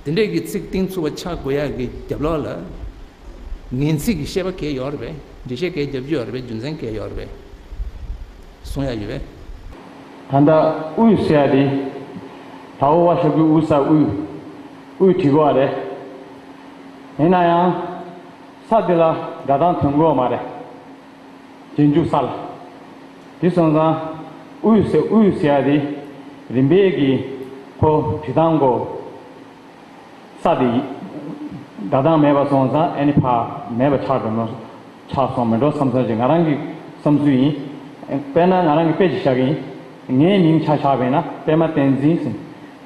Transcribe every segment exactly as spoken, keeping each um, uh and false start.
དེ་འདྲས་ཀྱི་ཚིག་གཏིང་ཚུགས་པ་ཆགས་དགོས་ཡག་གི་རྒྱབ་ལོགས་ལ། ངན་ཚིག་གི་བཤད་པ་གས་ཡོད་རེད་པས། འགྲེལ་བཤད་གས་རྒྱབ་རྒྱུ་ཡོད་རེད་པས། རྒྱུ་མཚན་གས་ཡོད་རེད་པས། གསུང་ཡག་ཡོད་པས། ད་ལྟ་དབུས་ཟེར་ཡ་དེ། ད་འོ་བ་ཤོག་གུའི་དབུ་ས་དབུས། དབུས་བྲིས་པ་རེད། ཡིན་ན་ཡང་། ས་དེ་ལ་སྒྲ་གདངས་ཐོན་གྱི་ཡོད་མ་རེད། རྗེས་འཇུག་ས་ལ། དེ་སོང་ཙང་། དབུས་ཟེར་དབུས་ཟེར་ཡ་དེ། རིམ་པས་ཀྱི་ཁོ་བྲིས་སྟངས་གོ། ས་དེ་ཡི། སྒྲ་གདངས་མེད་པ་སོང་ཙང་ཨ་ནི་ཕ་མེད་པ་ཆགས་འགྲོ་ནོ། ཆགས་སོང་མི་འགྲོ་བསམ་བསམ་ཞིག་ང་རང་གི་བསམ་ཚུལ་ཡིན། དཔེར་ན་ང་རང་གི་དཔེ་ཅིག་བཞག་གི་ཡིན། ངའི་མིང་ཆ་བཞག་པ་ཡིན་ན་པདྨ་བསྟན་འཛིན་ཟེར།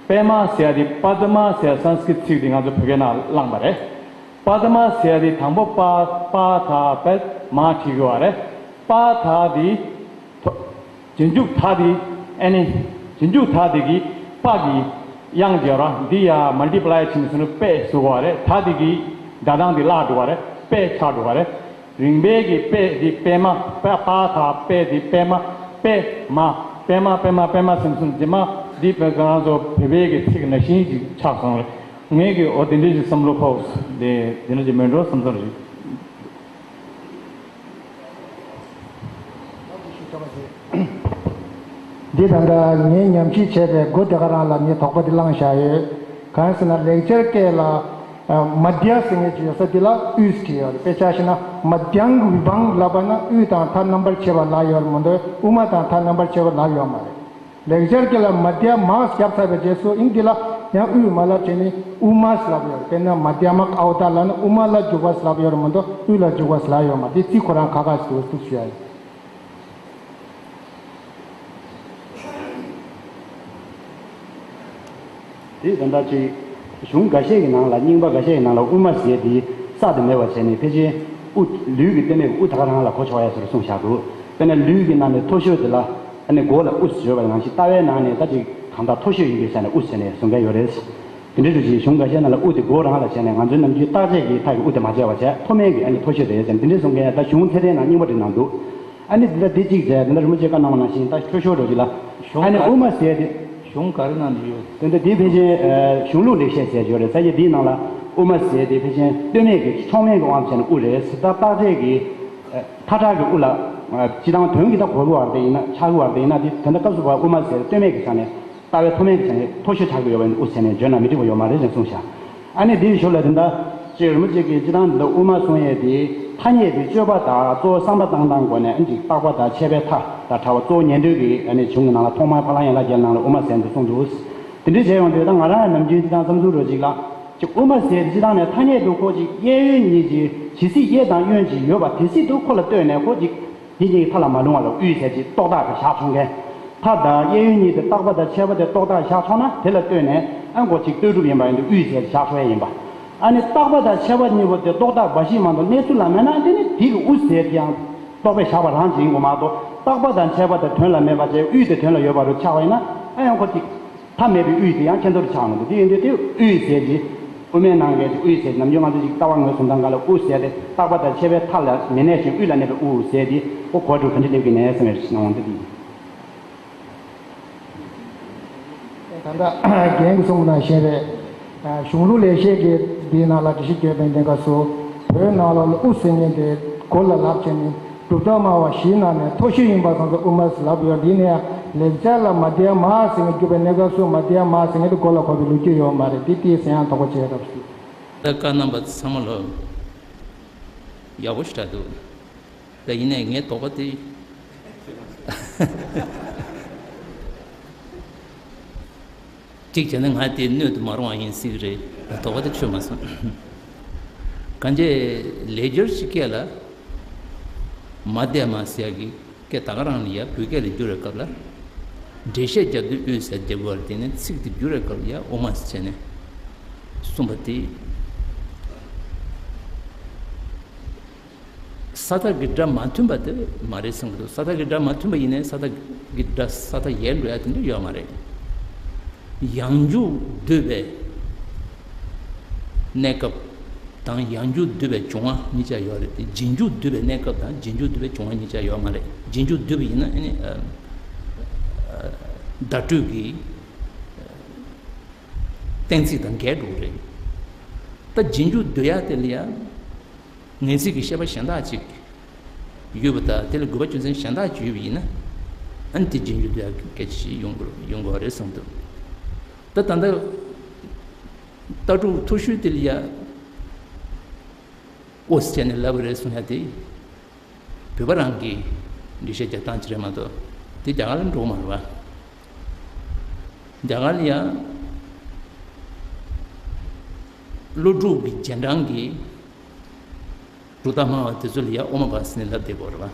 པདྨ་ཟེར་ཡ་དེ་པདྨ་ཟེར་སཾ་སྐྲྀཏ་ཚིག་དེ་ང་ཚོ་བོད་སྐད་ནང་བླངས་པ་རེད། པདྨ་ཟེར་ཡ་དེ་དང་པོ་པ་པ་ད་པདྨ་བྲིས་དགོས་པ་རེད། པ་ད་དེ། རྗེས་འཇུག་ད་དེ། ཨ་ནི། རྗེས་འཇུག་ད་དེ་གི་པ་གི་དབྱངས་སྦྱོར་བ་འདི་ཡ་མལ་ཊི་པ་ལའི་བྱས་ནས་སོང་ན་པད་བཟོ་དགོས་པ་རེད། ད་དེ་གི་སྒྲ་གདངས་དེ་བརླག་འགྲོ་བ་རེད། པད་ཆགས་འགྲོ་བ་རེད། རིམ་པས་ཀྱི་པད་དེ་པད་མ། པ་པ་ད་པད་དེ་པད་མ། པད་མ། པད་མ་པད་མ་པད་མ་ཟེར་ནས་སོང་ན་རྗེས་མ་འདི་བོད་ང་ཚོ་བོད་པའི་གི་ཚིག་ནང་བཞིན་ཅིག་ཆགས་སོང་རེད། ངས་ཀྱི་འོ་དེ་འདྲ་ཞིག་བསམ་བློ་ཕོག་དེ་དེ་འདྲ་ཞིག་མེད་འགྲོ་བསམ་བསམ་རེད། འདི་ད་ལྟ་ངས་ཉམས་ཞིབ་བྱས་པའི་མགོ་དེ་ག་རང་ལ་ངས་དོགས་པ་འདི་བསླངས་བཞག་ཡོད། གང་ཟེར་ན་ལེགས་སྦྱར་སྐད་ལ་མ་དྷྱ་ཟེར་མཁན་ཅིག་ཡོད་ས་འདི་ལ་དབུས་བྲིས་ཡོད་རེད། དཔེ་ཆ་བཞག་ན་མ་དྷྱ་གི་བི་བྷང་ལབ་པ་ན་དབུས་དང་མཐའ་རྣམ་པར་ཕྱེ་བ་ལབ་ཡོད་རེད་མ་གཏོགས་དབུ་མ་དང་མཐའ་རྣམ་པར་ཕྱེ་བ་ལབ་ཡོད་མ་རེད། ལེགས་སྦྱར་སྐད་ལ་མ་དྷྱ་མ་བརྒྱབ་ཚར་བའི་རྗེས་སུ་ཨིན་འདི་ལ་ཡང་དབུས་མ་ལབ་བྱས་ནས་དབུ་མ་ལབ་ཡོད་རེད། དཔེར་ན་མ་དྷྱ་མ་ཀ་ཨུ་ཏ་ལབ་ན་དབུ་མ་ལ་འཇུག་པ་ལབ་ཡོད་རེད་མ་གཏོགས་དབུས་ལ་འཇུག་པ་ལབ་ཡོད་མ་རེད། འདི་ཚིག་ཁོ་རང་ཁ་ཁ་ཞིག་འདུག་ཞུ་ཡ་ཡིན། དེ་ད་ལྟ་ཅིག་གཞུང་འགའ་ཤས་ཀྱི་ནང་ལ་རྙིང་པ་འགའ་ཤས་ཀྱི་ནང་ལ་དབུ་མ་ཟེར་དེ་ས་དེ་མེད་པ་བྱས་ནས་ཕལ་ཆེར་དབུ་ལུས་ཀྱི་སྟོད་སྨད་ཀྱི་དབུ་ད་ག་རང་ལ་གོ་ཆོག་ཡ་ཟེར་གསུངས་བཞག་འདུག་དཔེར་ན་ལུས་ཀྱི་ནང་ནས་མཐོ་ཤོས་དེ་ལ་ཨ་ནི་མགོ་ལ་དབུ་ཟེར་བ་ནང་བཞིན་ལྟ་བའི་ནང་ནས་ད་ཅིག་གང་ལྟར་མཐོ་ཤོས་ཡིན་པའི་ཆ་ནས་དབུ་ཟེར་ནས་གསུང་མཁན་ཡོད་རེད། དེ་འདྲའི་རུ་ཅིག་གཞུང་འགའ་ཤས་ནང་ལ་དབུ་དེ་མགོ་རང་ལ་བྱས་ནས་ང་ཚོའི་ནམ་རྒྱུན་བརྟག་དཔྱད་ཀྱི་མཐའ་གི་དབུ་དེ་མ་བྱས་པ་བྱས་མཐོ་དམན་གྱི་ཨ་ནི་མཐོ་ཤོས་དེ་ཟེར་དེ་འདྲའི་གསུང་མཁན་ད་གཞུང་ཚད་ལྡན་ནང་རྙིང་པ་འདྲ་ནང་འདུག་ཨ་ནི་འདི་ལ་འདི་གཅིག་བྱས་དེ་འདྲ་རིན་པོ་ཆེ་བཀའ་གནང་བ་ནང་བཞིན་ད་མཐོ་ཤོས་རུ་ཅིག་ལ་གཞུང་ཨ་ནི་ག་དབུ་མ་ཟེར་དེ། གཞུང་ག་རེ་ནང་དུ་ཡོད། དེ་འདྲ་འདི་ཕལ་ཆེར་ཨ་གཞུང་ལུགས་ལེགས་བཤད་ཟེར་ཡོད་རེད། ས་ཡི་འདིའི་ནང་ལ་དབུ་མ་ཟེར་དེ་ཕལ་ཆེར་སྟོད་སྨད་ཀྱི་མཆོག་དམན་གྱི་དབང་དུ་བྱས་ནས་དབུ་རེད་ཟེར། ད་བརྟག་དཔྱད་ཀྱི་ཨ་མཐའ་དག་གི་དབུ་ལ་ཨ་སྤྱི་བཏང་དོན་གྱི་ད་གོ་གི་བར་དེ་ཡིན་ན་ཆགས་ཀྱི་བར་དེ་ཡིན་ན་དེ་དེ་འདྲ་སྐབས་སུ་བབ་དབུ་མ་ཟེར་སྟོད་སྨད་ཀྱི་ཆ་ནས་ལྟ་བའི་མཐོ་དམན་གྱི་ཆ་ནས་མཐོ་ཤོས་ཆགས་ཀྱི་ཡོད་པ་ཡིན་དབུ་ཟེར་ནས་བརྗོད་ན་མི་འགྲིག་པ་ཡོད་མ་རེད་ཅེས་གསུངས་བཞག་ཨ་ནི་འདིའི་ཞོར་ལ་དེ་འདྲ་ཅིག་རིན་པོ་ཆེ་གིས་སྤྱི་བཏང་འདི་ལ་དབུ་མ་གསུང་ཡས་དེ་ཐ་སྙད་དེ་དཔྱོད་པ་དང་གཙོ་བོ་བསམ་པ་བཏང་སྟངས་སྒོ་ནས་ཨ་ནི་ཅིག་བརྟག་པ་དང་དཔྱད་པའི་མཐའ་དང་བྲལ་བ་གཙོ་བོ་ཉན་ཐོས་ཀྱི་ཨ་ནི་གཞུང་གི་ནང་ལ་ཐོག་མར་ཕ་ལ་ཡན་ལག་བརྒྱད་ནང་ལ་དབུ་མ་ཟེར་འདུག་གསུངས་འདུག་དེ་འདྲའི་བྱས་ཡོང་དུས་ད་ང་རང་ཡང་ནམ་རྒྱུན་སྤྱི་བཏང་བསམ་ཚུལ་རོ་ཅིག་ལ་ཅིག་དབུ་མ་ཟེར་སྤྱི་བཏང་ནས་ཐ་སྙད་དུ་ཁོ་ཅིག་གཡས་གཡོན་གཉིས་ཀྱི་ཇི་སྲིད་གཡས་དང་གཡོན་གྱི་ཡོད་པ་དེ་སྲིད་དུ་ཁོ་ལ་ལྟོས་ནས་ཁོ་ཅིག་དེ་གཉིས་ཀྱི་མཐའ་ལ་མ་ལྷུང་བ་ལ་དབུས་ཟེར་གྱི་རྟོག་བཏགས་ཀྱི་བཞག་ཆོག་མཁན། མཐའ་དང་གཡས་གཡོན་གཉིས་དེ་བརྟག་པ་དང་དཔྱད་པ་དེ་རྟོག་བཏགས་བཞག་ཆོག་ན་དེ་ལ་ལྟོས་ནས་ཨ་མགོ་གཅིག་ལྟོས་གྲུབ་ཡིན་པ་ཡིན་དུས་དབུས་ཟེར་གྱི་བཞག་ཆོག་ཡ་ཡིན་པ། ཨ་ནི་བརྟག་པ་དང་དཔྱད་པ་གཉིས་པོ་དེ་རྟོག་བཏགས་འབའ་ཞིག་མ་གཏོགས་གནས་ཚུལ་ལ་མེད་ན་དེ་ནི་དེ་གི་དབུ་ཟེར་གྱི་ཡང་རྟོག་པས་བཞག་པ་རང་ཅིག་ཡིན་དགོས་མ་གཏོགས་བརྟག་པ་དང་དཔྱད་པ་དེ་དོན་ལ་མེད་པ་བྱས་དབུས་དེ་དོན་ལ་ཡོད་པ་རུ་ཆགས་པ་ཡིན་ན་ཨ་ཡང་ཁོ་གཅིག་མཐའ་མེད་པའི་དབུས་དེ་ཡང་ཁྱད་མཚར་དུ་ཆགས་འོང་དུས་དེ་ཡིན་དུས་དེ་དབུས་ཟེར་གྱི་དབུ་མའི་ནང་གི་དབུས་ཟེར་ནམ་རྒྱུན་ང་ཚོ་ཅིག་ལྟ་བ་ངོས་བཟུང་སྟངས་སྒང་ལ་དབུ་ཟེར་ཏེ་བརྟག་པ་དང་དཔྱད་པའི་མཐའ་ལ་མི་གནས་ཤིང་དབུས་ལ་གནས་པའི་དབུ་ཟེར་ཏེ་ཨོ་གོ་དྲུག་ག་འདྲ་སླེབས་ཀྱི་ནས་བསམ་ཡས་སྣང་བ་འདི་དེ་ཡིན། ད་ལྟ་རྒན་གྱིས་གསུངས་པ་ནང་བཞིན་རེད། གཞུང་ལུགས་ལེགས་བཤད་ཀྱི་འདིའི་ནང་ལ་འགྲེལ་བཤད་བརྒྱབ་པའི་གནས་སྐབས་སུ་བོད་ནང་ལོགས་ལ་དབུ་ཟེར་མཁན་དེ་མགོ་ལ་ལབ་བྱས་ནས། གྲུབ་མཐའ་སྨྲ་བ་བཞིའི་ནང་ནས་མཐོ་ཤོས་ཡིན་པ་སོང་ཙང་དབུ་མ་ཟེར་ལབ་ཡོད། འདི་ནས་ཡང་ལེགས་སྦྱར་ལ་མ་དྷྱ་མ་ཟེར་མཁན་བརྒྱུད་པའི་གནས་སྐབས་སུ་མ་དྷྱ་མ་ཟེར་མཁན་དེ་མགོ་ལ་གོ་བའི་ལོ་རྒྱུས་ཡོད་མ་རེད། འདི་དེའི་ཟེར་ཡང་དོགས་པ་བྱས་རབས་སུ། ད་བཀའ་གནང་བ་ཚང་མ་ལོ་ཡག་པོ་ཞེ་དྲག་འདུག་ད་ཡིན་ནའི་ངའི་དོགས་པ་དེ་གཅིག་བྱས་ན་ང་དེ་སྣོད་དུ་མ་རུང་བ་ཡིན་སྲིད་ཀྱི་རེད། ད་དོགས་པ་དེ་ཆོད་མ་སོང་། གང་ཅི་ལེགས་སྦྱར་ཞིག་སྐད་ལ་མ་དྷྱ་མ་ཟེར་ཡག་གི་སྐད་ད་ག་རང་ལ་ཡ་བོད་སྐད་ལ་བསྒྱུར་བའི་སྐབས་ལ་འགྲེལ་བཤད་རྒྱབ་དུས་དབུས་ཟེར་རྒྱབ་དགོས་པ་རེད། དེ་ནས་ཚིག་དེ་བསྒྱུར་བའི་སྐབས་ལ་ཡ་དབུ་མ་ཟེར་བྱས་ནས་གསུངས་པ་དེ། ས་མཐའ་གི་སྒྲ་མ་མཐུན་པ་དེ་མ་རེད་བསམ་གྱི་འདུག་ས་མཐའ་གི་སྒྲ་མ་མཐུན་པ་ཡིན་ནའི་ས་མཐའ་གི་སྒྲ་ས་མཐའ་ཡལ་འགྲོ་ཡ་དེ་འདྲ་ཡོད་མ་རེད། ཡང་འཇུག་སྡུད་པའི་གནས་སྐབས་དང་ཡང་འཇུག་སྡུད་པའི་བྱུང་བ་གཉིས་ཆ་ཡོད་རེད་དེ། རྗེས་འཇུག་སྡུད་པའི་གནས་སྐབས་དང་རྗེས་འཇུག་སྡུད་པའི་བྱུང་བ་གཉིས་ཆ་ཡོད་མ་རེད། རྗེས་འཇུག་སྡུད་པ་ཡིན་ན་ཨ་ནི་ཨ་ཨ་བརྡ་སྤྲོད་ཀྱི་གཏན་ཚིགས་དང་འགལ་འགྲོ་གི་རེད། ད་རྗེས་འཇུག་འདོད་ཡ་དེ་ལ་ཡང་ངེས་ཚིག་གི་བཤད་པ་གཞན་དག་ཅིག་ཡོད་པ་དང་། དེ་ལ་དགོས་པ་རྒྱུ་མཚན་གཞན་དག་ཅིག་ཡོད་པ་ཡིན་ན། ཨ་ནི་དེ་རྗེས་འཇུག་འདོད་ཡ་སྐད་ཆ་ཞིག་ཡོང་དགོས་ཡོང་དགོས་པ་རེད་བསམ་འདུག་ད་ད་ལྟ་ལྟ་གྲུབ་མཐོ་ཤོས་དེ་ལ་ཡ་ཨོ་ཟེར་ནས་ལབ་པ་རེད་གསུང་ཡ་དེ། བོད་པ་རང་གི་འགྲེལ་བཤད་རྒྱག་སྟངས་ཅིག་རེད་མ་གཏོགས། དེ་རྒྱ་གར་ལ་འགྲོ་གི་མ་རེད་པ། རྒྱ་གར་ལ་ཡང་ཀླུ་སྒྲུབ་ཀྱི་རྗེས་འབྲང་གི་གྲུབ་མཐའ་སྨྲ་བ་དེ་ཚོ་ལ་ཡང་ཨོ་མ་པ་ཟེར་ནས་ལབ་བསྡད་ཡོད་རེད་པ།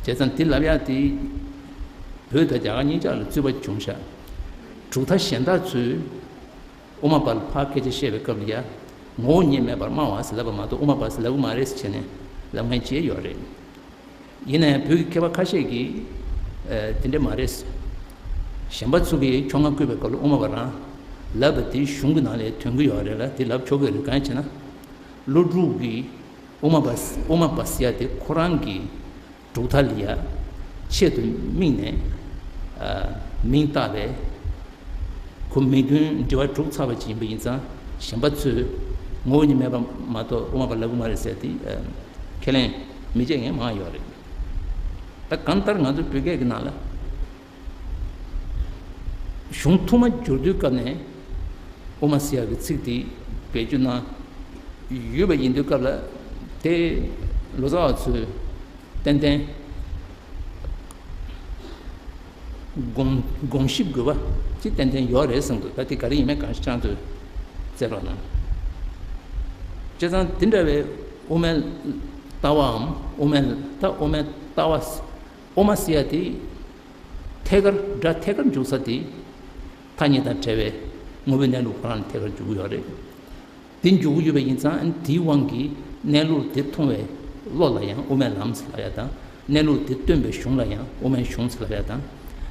བྱས་ཙང་དེ་ལབ་ཡག་དེ་བོད་དང་རྒྱ་གར་གཉིས་ཆར་ལ་རྩོད་པ་བྱུང་ཤག་གྲུབ་མཐའ་གཞན་དག་ཚོས་ཨོ་མ་པ་ལ་ཕར་སྐད་ཆ་བཤད་པའི་སྐབས་ལ་ཡ། ངོ་བོ་ཉིད་མེད་པར་སྨྲ་བ་ཟེར་ལབ་པ་མ་གཏོགས། ཨོ་མ་པ་ཟེར་ལབ་ཀྱི་མ་རེད་ཟེར་བྱས་ནས་ལབ་མཁན་ཅིག་ཡོད་རེད། ཡིན་ན་ཡང་བོད་ཀྱི་མཁས་པ་ཁ་ཤས་ཀྱིས་ཨ་དེ་འདྲ་མ་རེད། གཞན་པ་ཚོ་གིས་ཁྱོད་རང་བཀོད་པའི་སྐབས་ལ་ཨོ་མ་པ་རང་ལབ་པ་དེ་གཞུང་གི་ནང་ལ་ཐོན་གྱི་ཡོད་རེད་ལ། དེ་ལབ་ཆོག་གི་རེད། གང་ཡིན་ཟེར་ན། ཀླུ་སྒྲུབ་ཀྱིས་ཨོ་མ་པ་ཨོ་མ་པ་ཟེར་ཡ་དེ་ཁོ་རང་གི་གྲུབ་མཐའ་ལ་ཡ་ཆེད་དུ་དམིགས་ནས་ཨ་མིང་བཏགས་པའི་ཁོ་མིང་དོན་འབྲེལ་བ་གྲུབ་ཚར་བ་ཅིག་ཡིན་པ་ཡིན་ཙང་། གཞན་པ་ཚོས་ངོ་བོ་ཉིད་མེད་པ་མ་གཏོགས་ཨོ་མ་པ་ལབ་ཀྱི་མ་རེད་ཟེར་དེ་ཨ་ཁས་ལེན་མི་བྱེད་མཁན་མང་ཡོད་རེད། ད་གང་ལྟར་ང་ཚོ་བོད་སྐད་ཀྱི་ནང་ལ་གཞུང་ཐོག་མ་བསྒྱུར་དུས་སྐབས་ནས་ཨོ་མ་ཟེར་ཡག་གི་ཚིག་དེ་བེད་སྤྱོད་གནང་ཡོད་པ་ཡིན་དུས་སྐབས་ལ། དེ་ལོ་ཙཱ་བ་ཚོས་ཏན་ཏན་དགོངས་དགོངས་ཞིབ་དགོས་པ་ཅིག་ཏན་ཏན་ཡོད་རེད་བསམ་འདུག་ད་དེ་ག་རེ་ཡིན་མིན་གང་ཤེས་ཀྱང་ཚོས་བཙལ་རོགས་གནང་། བྱས་ཙང་དེ་འདྲ་བའི་དབུ་མའི་ལྟ་བའམ། དབུ་མའི་ད་དབུ་མའི་ལྟ་བ། ཨོ་མ་ཟེར་ཡ་དེ་ཐད་ཀར། སྒྲ་ཐད་ཀར་འཇུག་ས་དེ་ཐ་སྙད་དང་བྲལ་བའི་དངོས་པོའི་གནས་ལུགས་ཁོ་རང་ལ་ཐད་ཀར་འཇུག་གི་ཡོད་རེད། དེ་འཇུག་གི་ཡོད་པ་ཡིན་ཙང་། དེའི་དབང་གིས་གནས་ལུགས་དེ་མཐོང་བའི་བློ་ལ་ཡང་དབུ་མའི་ལམ་ཟེར་ལབ་ཡ་དང་། གནས་ལུགས་དེ་སྟོན་པའི་གཞུང་ལ་ཡང་དབུ་མའི་གཞུང་ཟེར་ལབ་ཡ་དང་།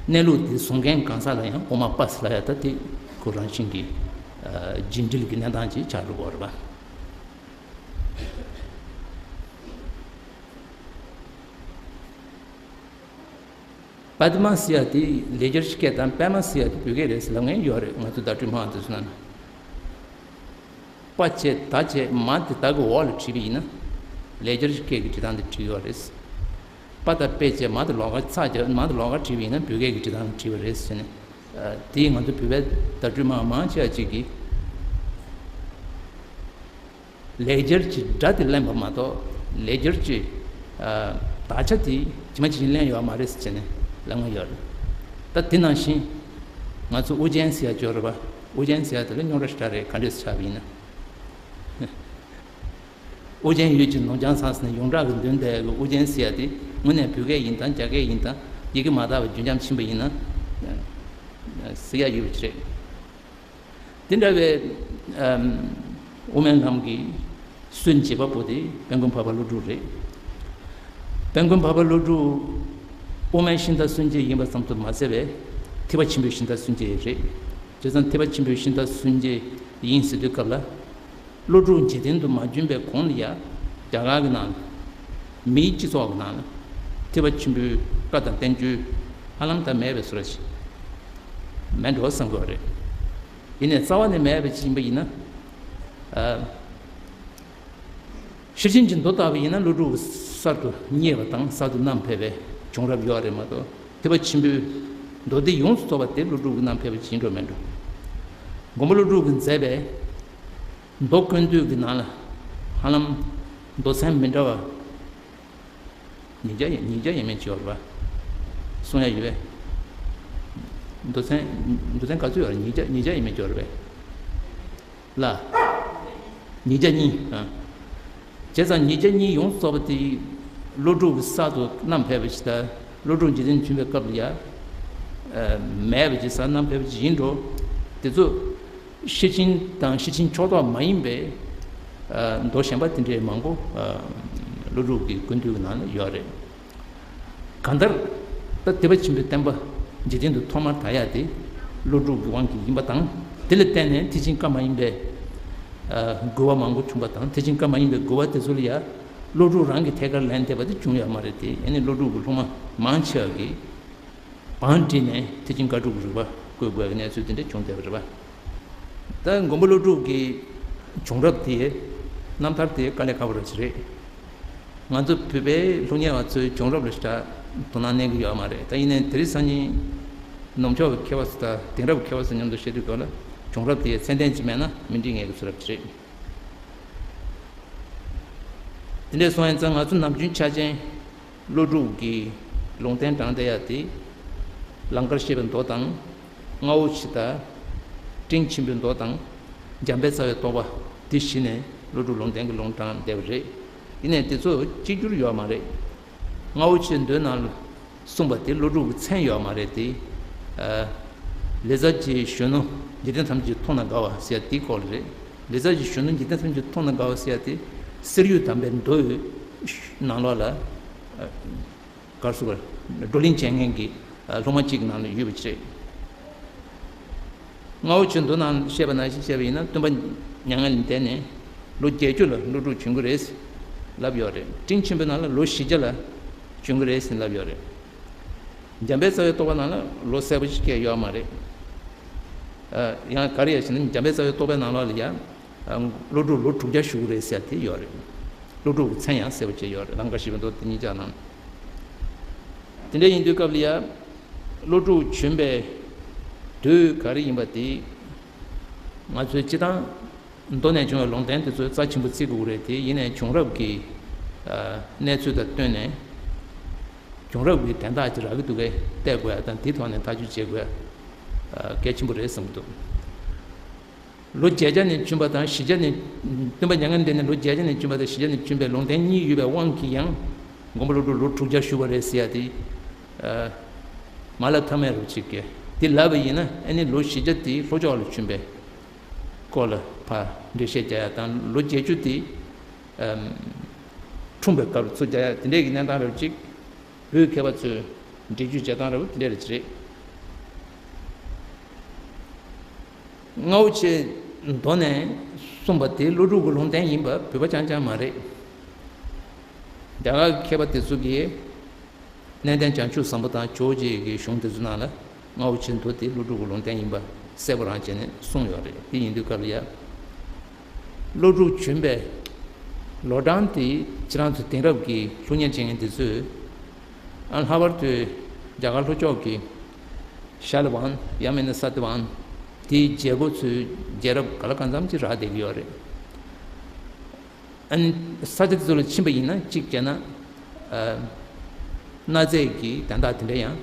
གནས་ལུགས་དེ་བཟུང་མཁན་གང་ཟག་ལ་ཡང་དབུ་མ་པ་ཟེར་ལབ་ཡ་དང་། དེ་ཁོ་རང་བཞིན་གྱིས་ཨ་རྗེས་འབྲེལ་གྱི་གནས་སྟངས་ཅིག་ཆགས་འགྲོ་གི་ཡོད་རེད་པ། པདྨ་ཟེར་ཡ་དེ་ལེགས་སྦྱར་གྱི་སྐད་དང་། པདྨ་ཟེར་ཡ་དེ་བོད་སྐད་རེད་ཟེར་ལབ་མཁན་ཡོད་རེད། ང་ཚོ་བརྡ་སྤྲོད་སྨྲ་བ་དེ་ཚོ་ནང་ན། པ་བྱས་ད་བྱས་མ་དེ་ད་གི་འོག་ལ་བྲིས་པ་ཡིན་ན། ལེགས་སྦྱར་གྱི་སྐད་ཀྱི་བྲིས་སྟངས་དེ་བྲིས་ཡོད་རེད། པ་དང་པེ་བྱས་མ་དེ་ལོགས་ཀ། ཚ་བྱས་མ་དེ་ལོགས་ཀ་བྲིས་པ་ཡིན་ན་བོད་སྐད་ཀྱི་བྲིས་སྟངས་བྲིས་པ་རེད་ཟེར་ནས། ཨ་དེས་ང་ཚོ་བོད་པའི་བརྡ་སྤྲོད་སྨྲ་བ་མང་ཆེ་བ་ཅིག་གིས། ལེགས་སྦྱར་གྱི་སྒྲ་དེ་ལེན་པ་མ་གཏོགས། ལེགས་སྦྱར་གྱི་ཨ་དག་ཆ་དེ་ཇི་མ་ཇི་བཞིན་ལེན་ཡོད་མ་རེད་ཟེར་ནས་ལབ་མཁན་ཡོད་རེད། ད་དེ་ནང་བཞིན་ང་ཚོ་དབུ་ཅན་ཟེར་ཡ་ཅིག་ཡོད་རེད་པ། དབུ་ཅན་ཟེར་ཡ་དེ་ལ་རྙོག་དྲ་ཞེ་དྲག་རེད། ག་འདྲས་ཆགས་པ་ཡིན་ན། དབུ་ཅན་ཡུལ་གྱི་ནོར་བྱང་ཚང་ཟེར་ནས་ཡོངས་གྲགས་ཀྱི་འདོན་བསྡད་ཡོད་པའི་དབུ་ཅན་ཟེར་ཡ་དེ་དངོས་གནས་བོད་སྐད་ཡིན་དང་རྒྱ་སྐད་ཡིན་དང་། ཡི་གེ་མ་དག་པ་རྒྱུན་འབྱམས་ཕྱིན་པ་ཡིན་ན་ཟེར་ཡ་ཡོད་པ་ཅིག་རེད། དེ་འདྲ་བའི་ཨམ་དབུ་མའི་ལམ་གྱི་སྲོལ་འབྱེད་པ་པོ་དེ་དཔལ་མགོན་འཕགས་པ་ཀླུ་སྒྲུབ་རེད། དཔལ་མགོན་འཕགས་པ་ཀླུ་སྒྲུབ་དབུ་མའི་ཤིང་རྟ་སྲོལ་འབྱེད་ཡིན་པ་ཙམ་དུ་མ་ཟད་པའི་ཐེག་པ་ཆེན་པོའི་ཤིང་རྟ་སྲོལ་འབྱེད་རེད། བྱས་ཙང་ཐེག་པ་ཆེན་པོའི་ཤིང་རྟ་སྲོལ་འབྱེད་ཡིན་ཟེར་དུས་སྐབས་ལ། ཀླུ་སྒྲུབ་འཇིག་རྟེན་དུ་མ་བྱོན་པའི་གོང་ལ་ཡ། རྒྱ་གར་གྱི་ནང་ལ། མིའི་སྤྱི་ཚོགས་ཀྱི་ནང་ལ་ཐེག་པ་ཆེན་པོའི་བཀའ་དང་བསྟན་བཅོས་ཧ་ལམ་ད་མེད་པའི་བཟོ་འདྲ་ཞིག་མེད་འགྲོ་བསམ་གྱི་ཡོད་རེད། ཡིན་ནའི་རྩ་བ་ནས་མེད་པ་ཅིག་ཡིན་པ་ཡིན་ན། ཨ་ཤེར་ཕྱིན་གྱི་མདོ་ལྟ་བུ་ཡིན་ན་ཀླུ་སྒྲུབ་ཀྱིས་གསར་དུ་རྙེད་པ་དང་གསར་དུ་བསྣམས་ཕེབས་པའི་བྱུང་རབས་ཡོད་རེད་མ་གཏོགས། ཐེག་པ་ཆེན་པོའི་མདོ་སྡེ་ཡོངས་སུ་རྫོགས་པ་དེ་ཀླུ་སྒྲུབ་ཀྱིས་བསྣམས་ཕེབས་པ་ཅིག་ཡིན་འགྲོ་མིན་འགྲོ། མགོན་པོ་ཀླུ་སྒྲུབ་ཀྱིས་མཛད་པའི་མདོ་ཀུན་བཏུས་ཀྱི་ནང་ལ་ཧ་ལམ་མདོ་ཚན་མི་འདྲ་བ་ཉིས་བརྒྱ་ཡིན། ཉིས་བརྒྱ་ཡིན་མིན་ཅིག་ཡོད་རེད་པ། གསུང་ཡ་ཡོད་པས། མདོ་ཚན། མདོ་ཚན་ག་ཚོད་ཡོད་རེད། ཉིས་བརྒྱ། ཉིས་བརྒྱ་ཡིན་མིན་ཅིག་ཡོད་རེད་པས། ལ། ཉིས་བརྒྱ་གཉིས། ཨ། བྱས་ཙང་ཉིས་བརྒྱ་གཉིས་ཡོངས་སུ་རྫོགས་པ་དེ་ཀླུ་སྒྲུབ་ཀྱིས་གསར་དུ་བསྣམས་ཕེབས་པ་ཞིག་དང་། ཀླུ་སྒྲུབ་འཇིག་རྟེན་བྱོན་པའི་སྐབས་ལ་ཡ་ཨ་མེད་པ་ཅིག་གསར་བསྣམས་ཕེབས་པ་ཅིག་ཡིན་འགྲོ། དེ་ཚོ་ཤེར་ཕྱིན་དང་ཤེར་ཕྱིན་ཕྱོགས་གཏོགས་མ་ཡིན་པའི་ཨ་མདོ་གཞན་པ་དེ་འདྲའི་མང་པོ་ཨ་ཀླུ་སྒྲུབ་ཀྱི་ཀུན་བཏུས་ཀྱི་ནང་ལ་ཡོད་རེད། གང་ལྟར་ད་ཐེག་པ་ཆེན་པོའི་བསྟན་པ་འཇིག་རྟེན་དུ་ཐོག་མར་དར་ཡ་དེ་ཀླུ་སྒྲུབ་ཀྱི་དབང་གིས་ཡིན་པ་དང་། དེ་ལ་བརྟེན་ནས་ཐེག་ཆེན་བཀའ་མ་ཡིན་པའི་ཨ་རྒོལ་བ་མང་པོ་བྱུང་བ་དང་། ཐེག་ཆེན་བཀའ་མ་ཡིན་པའི་རྒོལ་བ་དེ་ཚོ་ལ་ཡ་ཀླུ་སྒྲུབ་རང་གིས་ཐད་ཀར་ལན་འདེབས་པ་དེ་བྱུང་ཡོད་མ་རེད་དེ། ཨ་ནི་ཀླུ་སྒྲུབ་ཀྱི་སློབ་མ་མང་ཆེ་བ་གིས་བང་བསྒྲིགས་ནས་ཐེག་ཆེན་བཀའ་སྒྲུབ་ཀྱི་རིགས་པ་བཀོད་དགོས་པའི་གནས་ཚུལ་དེ་འདྲ་བྱུང་བསྡད་པ་རེད་པ། ད་མགོན་པོ་ཀླུ་སྒྲུབ་ཀྱིས་ བྱུང་རབས་དེ་རྣམ་ཐར་དེ་དཀའ་ལས་ཁག་པོ་རེད་ཅིག་རེད། ང་ཚོ་བོད་པའི་སློབ་གཉེར་བ་ཚོའི་བྱུང་རབས་ལ་ཞེ་དྲག་དོ་སྣང་གནང་གི་ཡོད་མ་རེད། ད་ཡིན་ནའི་དེ་རིང་སང་ཉིན་ནུབ་ཕྱོགས་ཀྱི་མཁས་པ་ཚོ་དང་དེང་རབས་ཀྱི་མཁས་པ་ཚོ་མཉམ་དུ་བཤད་དུས་སྐབས་ལ་བྱུང་རབས་དེ་ཚད་ལྡན་ཅིག་མེད་ན་མི་འགྲིག་ངེས་ཀྱི་ཚོད་རབས་ཅིག་རེད། དེ་འདྲ་སོང་ཡིན་ཙང་ང་ཚོ་ནམ་རྒྱུན་ཆ་ཅན་ཀླུ་སྒྲུབ་ཀྱི་ལུང་བསྟན་དྲངས་བསྡད་ཡ་དེ། ལང་ཀར་གཤེགས་པའི་མདོ་དང་། རྔ་བོ་ཆེ་དང་། སྤྲིན་ཆེན་པོའི་མདོ་དང་། འཇམ་དཔལ་རྩ་བའི་རྟོགས་པ་འདི་བཞི་ནས་ཀླུ་སྒྲུབ་ལུང་བསྟན་གྱི་ལུང་དྲངས་བསྡད་པ་རེད། ཡིན་ནའི་དེ་ཚོ་གཅིག་གྱུར་ཡོད་མ་རེད། རྔ་བོ་ཆེའི་མདོའི་ནང་ལ་གསུངས་པ་དེ་ཀླུ་སྒྲུབ་ཀྱི་མཚན་ཡོད་མ་རེད་དེ། ཨ། ལེ་ཚ་གི་གཞོན་ནུ་འཇིག་རྟེན་ཐམས་ཅད་མཐོང་ན་དགའ་བ་ཟེར་ཡ་དེའི་སྐོར་ལ་རེད། ལེ་ཚ་གི་གཞོན་ནུ་འཇིག་རྟེན་ཐམས་ཅད་མཐོང་ན་དགའ་བ་ཟེར་ཡ་དེ་གསེར་གཡུ་དམ་པའི་མདོའི་ནང་ལོགས་ལ། ཨ། གར་སོང་བ། བགྲོ་གླེང་བྱེད་མཁན་གྱི་སློབ་མ་གཅིག་གི་ནང་ལ་ཡོད་པ་ཅིག་རེད། རྔ་བོ་ཆེའི་མདོ་ནང་བཤད་པ་ནང་བཞིན་བཤད་པ་ཡིན་ན་སྟོན་པ་མྱ་ངན་ལས་འདས་ནས་ལོ་བརྒྱད་ཅུ་ལ་ཀླུ་སྒྲུབ་བྱོན་གྱི་རེད་ལབ་ཡོད་རེད། སྤྲིན་ཆེན་པོའི་ནང་ལ་ལོ་བཞི་བརྒྱ་ལ་བྱོན་གྱི་རེད་ལབ་ཡོད་རེད། འཇམ་དཔལ་རྩ་བའི་རྟོགས་པ་ནང་ལ་ལོ་གསལ་པོ་ཞིག་བཀལ་ཡོད་མ་རེད། ཡང་ག་རེ་ཡ་ཞེ་ན་འཇམ་དཔལ་རྩ་བའི་རྟོགས་པའི་ནང་ལོགས་ལ་ཡ། ཀླུ་སྒྲུབ་ལོ་དྲུག་བརྒྱ་བཞུགས་རེད་ཟེར་དེ་ཡོད་རེད། ཀླུ་སྒྲུབ་ཀྱི་མཚན་ཡང་གསལ་པོ་བྱས་ཡོད་རེད། ལང་ཀར་གཤེགས་པའི་མདོ་དེ་གཉིས་ཆ་ནང་། དེ་འདྲ་ཡིན་དུས་སྐབས་ལ་ཡ། ཀླུ་སྒྲུབ་བྱོན་པའི་དུས་ག་རེ་ཡིན་པ་དེ། ང་ཚོས་སྤྱི་བཏང་མདོ་ནས་བྱུང་བའི་ལུང་བསྟན་དེ་ཚོ་རྩ་ཆེན་པོ་བརྩི་དགོས་རེད་དེ། ཡིན་ནའི་བྱུང་རབས་ཀྱི་གནས་ཚུལ་དང་བསྟུན་ནས། བྱུང་རབས་ཀྱི་དན་རྟགས་ཅིག་རག་གི་འདུག་གས་བལྟ་དགོས་ཡ་དང་དེའི་ཐོག་ནས་ཐག་གཅོད་བྱེད་དགོས་ཡ་གལ་ཆེན་པོ་རེད་བསམ་གྱི་འདུག་ལོ་བརྒྱད་བརྒྱ་ནས་བྱོན་པ་དང་བཞི་བརྒྱ་ནས། སྟོན་པ་མྱ་ངན་འདས་ནས་ལོ་བརྒྱད་བརྒྱ་ནས་བྱོན་པ་དང་བཞི་བརྒྱ་ནས་བྱོན་པའི་ལུང་བསྟན་གཉིས་ཡོད་པའི་དབང་གིས་ཡང་མགོན་པོ་ཀླུ་སྒྲུབ་ལོ་དྲུག་བརྒྱ་བཞུགས་པ་རེད་ཟེར་ཡ་དེ། མ་ལབ་ཐབས་མེད་རུ་ཅིག་གི་དེ་ལབ་པ་ཡིན་ན་ཨ་ནི་ལོ་བཞི་བརྒྱ་དེ་ལྷོ་ཕྱོགས་ལ་བྱོན་པའི་སྐོར་ལ་ཕར་འགྲེལ་བཤད་རྒྱག་ཡ་དང་ལོ་བརྒྱད་ཅུ་དེ་འཁྲུངས་པའི་སྐབས་ཚུར་རྒྱག་ཡ་དེ་འདྲས་ཀྱི་གནས་སྟངས་རུ་ཅིག་བོད་མཁས་པ་ཚོས་འགྲེལ་བརྗོད་བྱེད་སྟངས་རབ་དེ་འདྲ་རེད་ཅེས་རེད། རྔ་བོ་ཆེའི་མདོ་ནས་གསུངས་པ་དེ་ཀླུ་སྒྲུབ་ཀྱི་ལུང་བསྟན་ཡིན་པ་བོད་པ་རྐྱང་རྐྱང་མ་རེད། རྒྱ་གར་གྱི་མཁས་པ་དེ་ཚོ་གིས་གནས་བརྟན་བྱང་ཆུབ་བཟང་པོ་དང་ཇོ་བོ་རྗེ་ཡི་གི་གཞུང་དེ་ཚོ་ནང་ལ་རྔ་བོ་ཆེའི་མདོ་དེ་ཀླུ་སྒྲུབ་ཀྱི་ལུང་བསྟན་ཡིན་པ་གསལ་པོ་རང་བྱས་ནས་གསུངས་ཡོད་རེད། དེ་ཡིན་དུས་སྐབས་ལ་ཡ། ཀླུ་སྒྲུབ་བྱོན་པའི་ལོ་གྲངས་དེ་ཁྱེད་རང་ཚོ་དེང་རབས་ཀྱི་སློབ་གཉེར་བྱེད་མཁན་དེ་ཚོས། ཨ། ལྷག་པར་དུ་རྒྱ་གར་ལྷོ་ཕྱོགས་ཀྱི་ཤ་ལི་ཝང་ཡང་མིན་ན་ས་ཏི་ཝང་དེའི་རྒྱལ་པོ་ཚོའི་རྒྱལ་རབས་ག་ལ་གང་འཚམ་ཅིག་རག་བསྡད་ཀྱི་ཡོད་རེད། ཨ་ནི་ས་ཆ་དེ་ཚོ་ལ་ཕྱིན་པ་ཡིན་ན་གཅིག་བྱས་ན། ཨ། གནའ་རྫས་ཀྱི་དན་རྟགས་དེ་འདྲ་ཡང་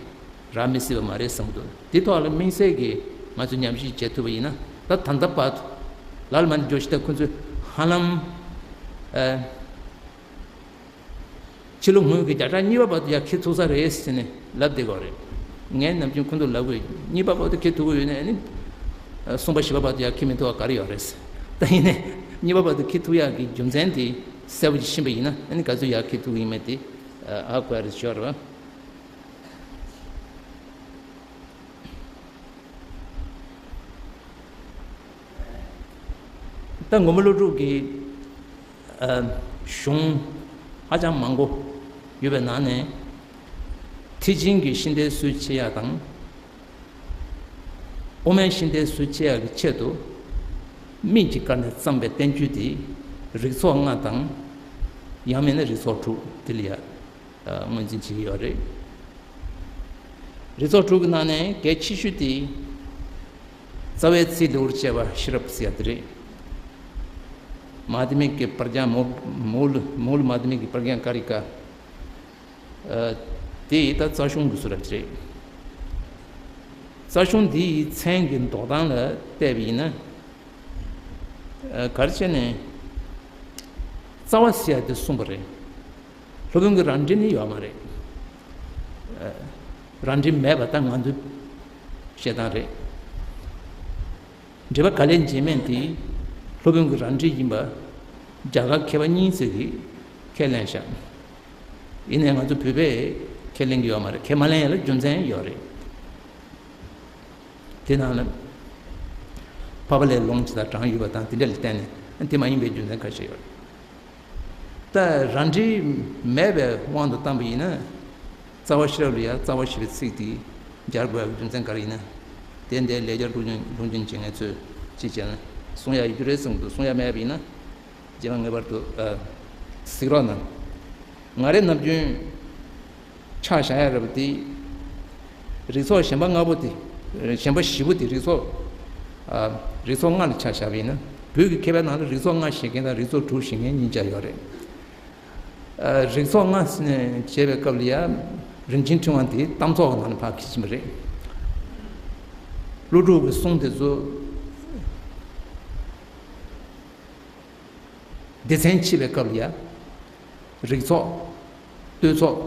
རག་མི་སྲིད་པ་མ་རེད་བསམ་གྱི་འདུག་དེ་ཐོག་ལ་དམིགས་བསལ་གྱིས་ང་ཚོས་ཉམས་ཞིབ་བྱེད་ཐུབ་པ་ཡིན་ན་ད་ད་ལྟ་བར་དུ་ལ་ལ་མ་ནི་འཇོག་ཤི་ད་ཁོ་ཚོས་ཧ་ལམ། ཨ། ཕྱི་ལོ་སྔོན་གྱི་བརྒྱ་ཕྲག་གཉིས་པ་བར་དུ་ཡར་འཁྱེར་ཐུབ་ས་རེད་ཟེར་ནས་ལབ་བསྡད་ཀྱི་ཡོད་རེད། ངས་ནམ་རྒྱུན་ཁོང་ཚོར་ལབ་དགོས། གཉིས་པ་བར་དུ་འཁྱེར་ཐུབ་ཀྱི་ཡོད་ན་ཨ་ནི། གསུམ་པ་བཞི་པ་བར་དུ་ཡར་འཁྱེར་མི་ཐུབ་པ་ག་རེ་ཡོད་རེད། ད་ཡིན་ནའི་གཉིས་པ་བར་དུ་འཁྱེར་ཐུབ་ཡག་གི་རྒྱུ་མཚན་དེ་གསལ་པོ་ཅིག་ཤེས་པ་ཡིན་ན་ཨ་ནི་ག་ཚོད་ཡར་འཁྱེར་ཐུབ་ཀྱི་ཡིན་མེད་དེ་ཧ་གོ་ཡག་རེད་ཤོར་བ། ད་མགོན་པོ་ཀླུ་སྒྲུབ་ཀྱི་ཨ། གཞུང་ཧ་ཅང་མང་པོ་ཡོད་པའི་ནང་ནས་མཐིལ་ཕྱིན་གྱི་ཤིང་རྟའི་སྲོལ་ཕྱེ་ཡག་དང་། དབུ་མའི་ཤིང་རྟའི་སྲོལ་ཕྱེ་ཡག་གི་ཆེད་དུ་དམིགས་ཀྱིས་བཀར་ནས་བརྩམས་པའི་བསྟན་བཅོས་དེ་རིགས་ཚོགས་ལྔ་དང་། ཡང་མིན་ན་རིགས་ཚོགས་དྲུག་དེ་ལ་ཡ། ངོས་འཛིན་བྱེད་ཀྱི་ཡོད་རེད། རིགས་ཚོགས་དྲུག་གི་ནང་ནས་གལ་ཆེ་ཤོས་དེ། རྩ་བའི་ཚིག་འདི་བོར་བཅས་པ་ཤེས་རབ་ཟེར་ཡ་དེ་རེད། མ་དྷྱ་མིག་གི་པྲཛྙཱ་མཱུ་ལ་མཱུ་ལ་མ་དྷྱ་མིག་གི་པྲཛྙཱ་ཀཱ་རི་ཀ། དེ་ད་རྩ་གཞུང་གི་སུ་རབ་ཅིག་རེད། རྩ་གཞུང་འདི་ཡི་མཚན་གྱི་འདོགས་སྟངས་ལ་བལྟས་པ་ཡིན་ན། ག་རེ་བྱས་ནས་རྩ་བ་ཟེར་ཡ་དེ་གསུངས་པ་རེད། སློབ་དཔོན་གྱི་རང་འགྲེལ་ནི་ཡོད་མ་རེད། རང་འགྲེལ་མེད་པ་ད་ང་ཚོའི་བཤད་སྟངས་རེད། འགྲེལ་པ་ག་ལེར་འབྱེད་མིན་དེ་སློབ་དཔོན་གྱི་རང་འགྲེལ་ཡིན་པ་རྒྱ་གར་མཁས་པ་གཉིས་ཙམ་གྱིས་ཁས་ལེན་བཞག་ཡིན་ནའི་ང་ཚོ་བོད་པས་ཁས་ལེན་གྱི་ཡོད་མ་རེད། ཁས་མ་ལེན་ཡ་ལ་རྒྱུ་མཚན་ཡོད་རེད། དེ་ནང་ལ་འཕགས་པ་ལྷའི་ལུང་ཇི་ལྟར་དྲངས་ཡོད་པ་དང་དེ་འདྲ་ལ་བརྟེན་ནས་དེ་མ་ཡིན་པའི་རྒྱུ་མཚན་ཁ་ཤས་ཡོད་རེད། ད་རང་འགྲེལ་མེད་པའི་དབང་དུ་བཏང་པ་ཡིན་ན། རྩ་བ་ཤེས་རབ་ལ་ཡང་རྩ་བ་ཞེས་པའི་ཚིག་དེ་སྦྱར་དགོས་པའི་རྒྱུ་མཚན་ག་རེ་ཡིན་ན། དེ་འདྲའི་ལེགས་སྦྱར་ཀློག་སྦྱོང་ཀློག་སྦྱོང་བྱེད་མཁན་ཚོས་ཅི་བྱས་ན། གསུང་ཡ་ཡོད་རྒྱུ་རེད་གསུངས་འདུག་གསུང་ཡ་མེད་པ་ཡིན་ན་རྗེས་མ་ངེས་པར་དུ་ཨ་གཟིགས་རོགས་གནང་། ང་རའི་ནམ་རྒྱུན་ཆ་བཞག་ཡ་རེད་པ་དེ། རིགས་ཚོགས་གཞན་པ་ལྔ་པོ་དེ། གཞན་པ་བཞི་པོ་དེ་རིགས་ཚོགས་ཨ་རིགས་ཚོགས་ལྔ་ལ་ཆ་བཞག་པ་ཡིན་ན། བོད་ཀྱི་མཁས་པའི་ནང་ལ་རིགས་ཚོགས་ལྔ་བཞེད་མཁན་དང་རིགས་ཚོགས་དྲུག་བཞེད་མཁན་གཉིས་ཆ་ཡོད་རེད། ཨ་རིགས་ཚོགས་ལྔ་ཟེར་ནས་བྱས་པའི་སྐབས་ལ་ཡ། རིན་ཆེན་ཕྲེང་བ་འདི་གཏམ་ཚོགས་ཀྱི་ནང་ནས་ཕར་འཁྱེར་གྱིན་པ་རེད། ཀླུ་སྒྲུབ་ཀྱི་གསུང་དེ་ཚོ་སྡེ་ཚན་ཕྱེ་བའི་སྐབས་ལ་ཡ། རིགས་ཚོགས། བསྟོད་ཚོགས།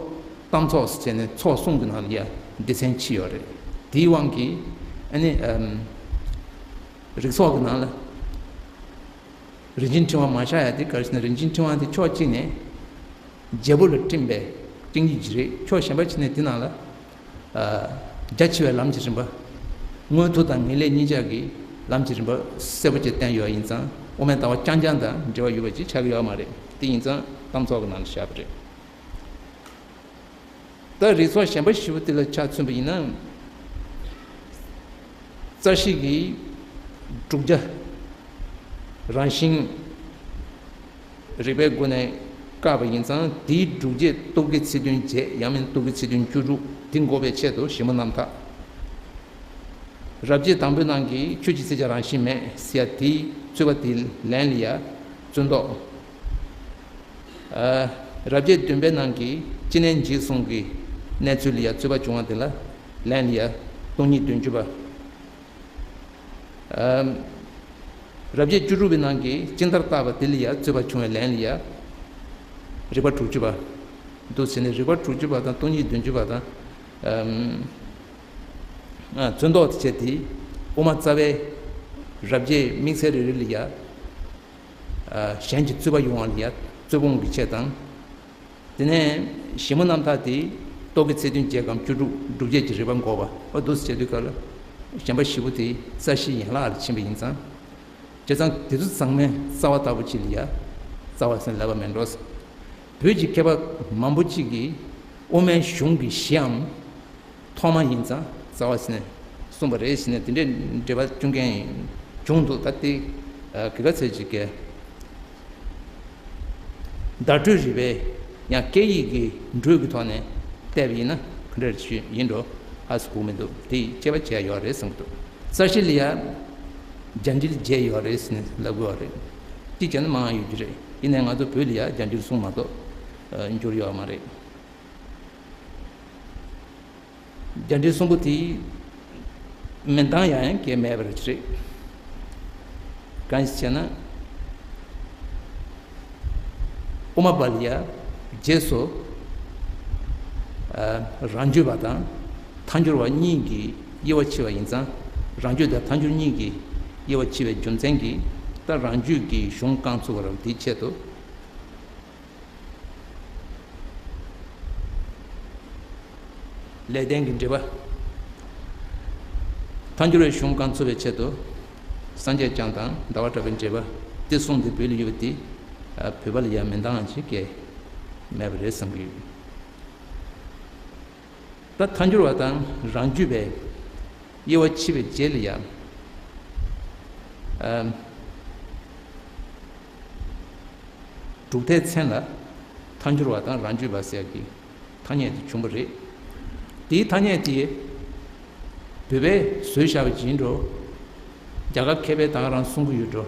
གཏམ་ཚོགས་ཟེར་བྱས་ནས་ཚོགས་གསུམ་གྱི་ནང་ལ་ཡ་སྡེ་ཚན་ཕྱེ་ཡོད་རེད། དེའི་དབང་གིས་ཨ་ནི་ཨམ། རིགས་ཚོགས་ཀྱི་ནང་ལ། རིན་ཆེན་ཕྲེང་བ་མ་བཞག་ཡ་དེ་ག་རེ་ཟེར་ན། རིན་ཆེན་ཕྲེང་བ་དེ་ཕྱོགས་གཅིག་ནས་རྒྱལ་པོ་ལ་སྤྲིངས་པའི་སྤྲིངས་ཡིག་ཅིག་རེད། ཕྱོགས་གཞན་པ་གཅིག་ནས་དེ་ནང་ལ་ཨ་རྒྱ་ཆེ་བའི་ལམ་གྱི་རིམ་པ། མངོན་མཐོ་དང་ངེས་ལེགས་གཉིས་ཆར་གྱི་ལམ་གྱི་རིམ་པ་གསལ་པོ་བྱས་བསྟན་ཡོད་ཡིན་ཙང་། དབུ་མའི་ལྟ་བ་རྐྱང་རྐྱང་དང་འབྲེལ་བ་ཡོད་པ་ཅིག་ཆགས་ཀྱི་ཡོད་མ་རེད། དེ་ཡིན་ཙང་གཏམ་ཚོགས་ཀྱི་ནང་ལ་བཞག་པ་རེད། ད་རིགས་ཚོགས་གཞན་པ་བཞི་པོ་དེ་ལ་ཆ་མཚོན་པ་ཡིན་ན། རྩ་ཤེ་གི་དྲུག་བརྒྱ་རང་བཞིན་རིག་པའི་སྒོ་ནས་བཀག་པ་ཡིན་ཙང་། དེའི་སྒྲུབ་བྱེད་རྟོག་གེའི་ཚིག་དོན་བརྒྱད། ཡང་མིན་རྟོག་གེའི་ཚིག་དོན་བཅུ་དྲུག་དེ་འགོག་པའི་ཆེད་དུ་ཞིབ་མོ་རྣམ་འཐག་རབ་བྱེད་དང་པོའི་ནང་གི་ཆོས་ཀྱི་ཚིག་ཅན་རང་བཞིན་མེད་ཟེར་ཡ་དེའི་རྩོད་པ་དེའི་ལན་ལ་ཡ་རྩོད་ཟློག་ཨ། རབ་བྱེད་བདུན་པའི་ནང་གི་ཅི་ནས་འཇིག་གསུམ་གྱི་གནས་ཚུལ་ལ་ཡ་རྩོད་པ་བྱུང་བ་དེ་ལ་ལན་ལ་ཡ་སྟོང་ཉིད་བདུན་ཅུ་པ། ཨ། རབ་བྱེད་བཅུ་དྲུག་པའི་ནང་གི་ཅི་ལྟར་བརྟག་པ་དེ་ལ་ཡ་རྩོད་པ་བྱུང་བའི་ལན་ལ་ཡ་རིགས་པ་དྲུག་ཅུ་པ། འདུག་ཟེར་ནས་རིགས་པ་དྲུག་ཅུ་པ་དང་སྟོང་ཉིད་བདུན་ཅུ་པ་དང་། ཨ། རྩོད་ཟློག་དེ་བྱས་ཏེ། དབུ་མ་རྩ་བའི་རབ་བྱེད་དམིགས་བསལ་རེ་རེ་ལ་ཡ། ཨ། གཞན་གྱི་རྩོད་པ་ཡོང་བ་ལ་ཡ་རྩོད་སྤོང་གི་ཆེད་དང་། དེ་ནས་ཞིབ་མོ་རྣམ་འཐག་དེ་རྟོག་གེའི་ཚིག་དོན་བརྒྱད་གམ་བཅུ་དྲུག་སྒྲུབ་བྱེད་ཀྱི་རིགས་པ་འགོག་པ། འོ་འདུག་སེ་བྱེད་དུས་སྐབས་ལ་གཞན་པ་བཞི་པོ་དེ་རྩ་ཤེའི་ཡན་ལག་ལ་ཕྱིན་པ་ཡིན་ཙང་། བྱས་ཙང་དེ་ཚོ་ཚང་མའི་རྩ་བ་ལྟ་བུ་ཅིག་ལ་ཡ་རྩ་བ་ཟེར་ལབ་པ་མེད་འགྲོ། བོད་ཀྱི་མཁས་པ་མང་པོ་ཅིག་གིས་དབུ་མའི་གཞུང་གི་གཞིའམ། ཐོག་མ་ཡིན་ཙང་རྩ་བ་ཟེར་ནས་གསུངས་པ་རེད་ཟེར་ནས་དེ་འདྲའི་འགྲེལ་པ་བསྐྱོན་མཁན་བྱུང་འདུག་ད་དེ་ག་ག་ཚད་ཅིག་གི་བརྡ་སྤྲོད་རིག་པའི་ཡང་སྐད་ཡིག་གི་འགྲོས་ཀྱི་ཐོག་ནས་བལྟས་པ་ཡིན་ན་ག་འདྲ་ཞིག་ཡིན་འགྲོ་ཧ་གོ་མི་འདུག་དེ་དཔྱད་པ་བྱས་ཡོད་རེད་བསམ་གྱི་འདུག་རྩ་ཤེ་ལ་ཡ་རྒྱ་འགྲེལ་བརྒྱད་ཡོད་རེད་ཟེར་ནས་ལབ་དགོས་པ་རེད། གཅིག་བྱས་ན་མང་ཡོད་ཀྱི་རེད། ཡིན་ནའི་ང་ཚོ་བོད་ལ་ཡ་རྒྱ་འགྲེལ་གསུམ་མ་གཏོགས་འགྱུར་ཡོད་མ་རེད། རྒྱ་འགྲེལ་གསུམ་པོ་དེའི་མིང་གཏམ་ཡང་ཡང་སྐད་མེད་པ་རེད། གང་ཞིག་བྱས་ན། དབུ་མ་པ་ལ་ཡ་རྗེས་སུ་རང་རྒྱུད་པ་དང་ཐལ་འགྱུར་བ་གཉིས་ཀྱི་དབྱེ་བ་ཕྱེ་བ་ཡིན་ཙང་། རང་རྒྱུད་དང་ཐལ་འགྱུར་གཉིས་ཀྱི་དབྱེ་བ་ཕྱེ་བའི་རྒྱུ་མཚན་གྱིས། ད་རང་རྒྱུད་ཀྱི་གཞུང་རྐང་ཚུགས་པ་རབ་དེའི་ཆེད་དུ། ལེགས་ལྡན་གྱི་འགྲེལ་པ། ཐལ་འགྱུར་བའི་གཞུང་རྐང་ཚུགས་པའི་ཆེད་དུ། སངས་རྒྱས་བསྐྱངས་དང་ཟླ་བ་གྲགས་པའི་འགྲེལ་པ། དེ་གསུངས་ཏེ་བོད་ལ་ཡོད་པ་དེ་བོད་པ་ལ་ཡང་མིང་གཏམ་ཅིག་སྐད་མེད་པ་རེད་བསམ་གྱི་ཡོད། ད་ཐལ་འགྱུར་བ་དང་རང་རྒྱུད་པའི་དབྱེ་བ་ཕྱེ་བའི་རྗེས་ལ་ཡང་། ཨ། གྲུབ་མཐའི་མཚན་ལ་ཐལ་འགྱུར་བ་དང་རང་རྒྱུད་པ་ཟེར་གྱི་ཐ་སྙད་དེ་བྱུང་བ་རེད། དེའི་ཐ་སྙད་དེ་བོད་པས་བཟོས་བཞག་པ་ཅིག་ཡིན་འགྲོ། རྒྱ་གར་མཁས་པས་ད་ག་རང་གསུང་གི་ཡོད་འགྲོ།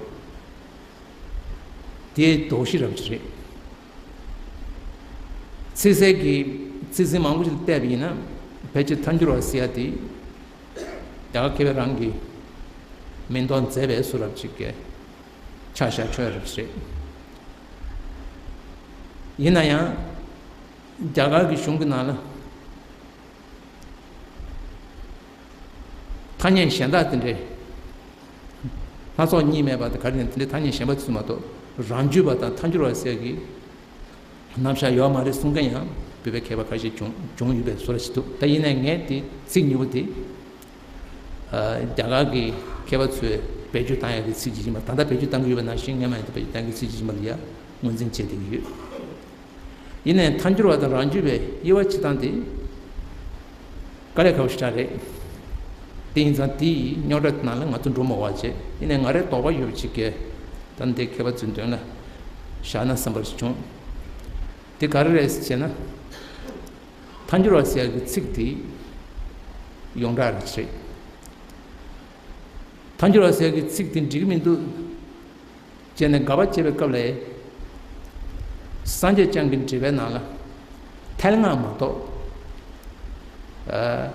དེ་དོགས་གཞི་རབ་ཅིག་རེད། ཚིག་གསལ་གྱི་ཚིག་ཟིན་མང་པོ་ཞིག་བལྟས་པ་ཡིན་ན། ཕལ་ཆེར་ཐལ་འགྱུར་བ་ཟེར་ཡ་དེ་རྒྱ་གར་མཁས་པ་རང་གིས་མིང་འདོགས་མཛད་པའི་བཟོ་འདྲ་ཅིག་གི་ཆ་བཞག་ཆོག་ཡ་རབ་ཅིག་རེད། ཡིན་ན་ཡང་རྒྱ་གར་གྱི་གཞུང་གི་ནང་ལ། ཐ་སྙད་གཞན་དག་དེ་འདྲའི་སྣ་ཚོགས་གཉིས་མེད་པ་དང་། ག་རེ་ཡིན་ན་དེ་འདྲའི་ཐ་སྙད་གཞན་པ་ཚོ་མ་གཏོགས། རང་རྒྱུད་པ་དང་ཐལ་འགྱུར་བ་ཟེར་གྱི་རྣམ་གཞག་ཡོད་མ་རེད་གསུང་མཁན་ཡང་བོད་པའི་མཁས་པ་ཁ་ཤས་བྱུང་བྱུང་ཡོད་པའི་བཟོ་འདྲ་ཞིག་འདུག་ད་ཡིན་ནའི་ངས་དེ་ཚིག་གཉིས་པོ་དེ། ཨ། རྒྱ་གར་གྱི་མཁས་པ་ཚོས་བེད་སྤྱོད་བཏང་ཡག་གི་ཚིག་ཅིག་ཡིན་པ། ད་ལྟ་བེད་སྤྱོད་བཏང་གི་ཡོད་པ་ནང་བཞིན། སྔོན་མ་ཡང་དེ་བེད་སྤྱོད་བཏང་གི་ཚིག་ཅིག་ཡིན་པ་ལ་ཡང་ངོས་འཛིན་བྱེད་བསྡད་ཀྱི་ཡོད། ཡིན་ནའི་ཐལ་འགྱུར་བ་དང་རང་རྒྱུད་པའི་དབྱེ་བ་ཕྱེ་སྟངས་དེ་དཀའ་ལས་ཁག་པོ་ཞེ་དྲག་རེད། དེ་ཡིན་ཙང་དེའི་རྙོག་དྲ་ནང་ལ་ང་ཚོ་འགྲོ་མ་བ་བྱས། ཡིན་ནའི་ང་རའི་དོགས་པ་ཡོད་པ་ཅིག་གིས་ད་འདི་མཁས་པ་ཚོའི་མདུན་ལ་བཞག་ན་བསམ་པ་ཞིག་བྱུང་། དེ་ག་རེ་རེད་ཟེར་ན། ཐལ་འགྱུར་བ་ཟེར་ཡག་གི་ཚིག་དེ་ཡོངས་གྲགས་རེད་ཟེར། ཐལ་འགྱུར་བ་ཟེར་ཡག་གི་ཚིག་དེ་འགྲིག་གི་མི་འདུག་ཅེས་ནས་དགག་པ་བྱེད་པའི་སྐབས་ལ། སངས་རྒྱས་བསྐྱངས་ཀྱི་འགྲེལ་པའི་ནང་ལ་ཐལ་དངགས་མ་གཏོགས། ཨ།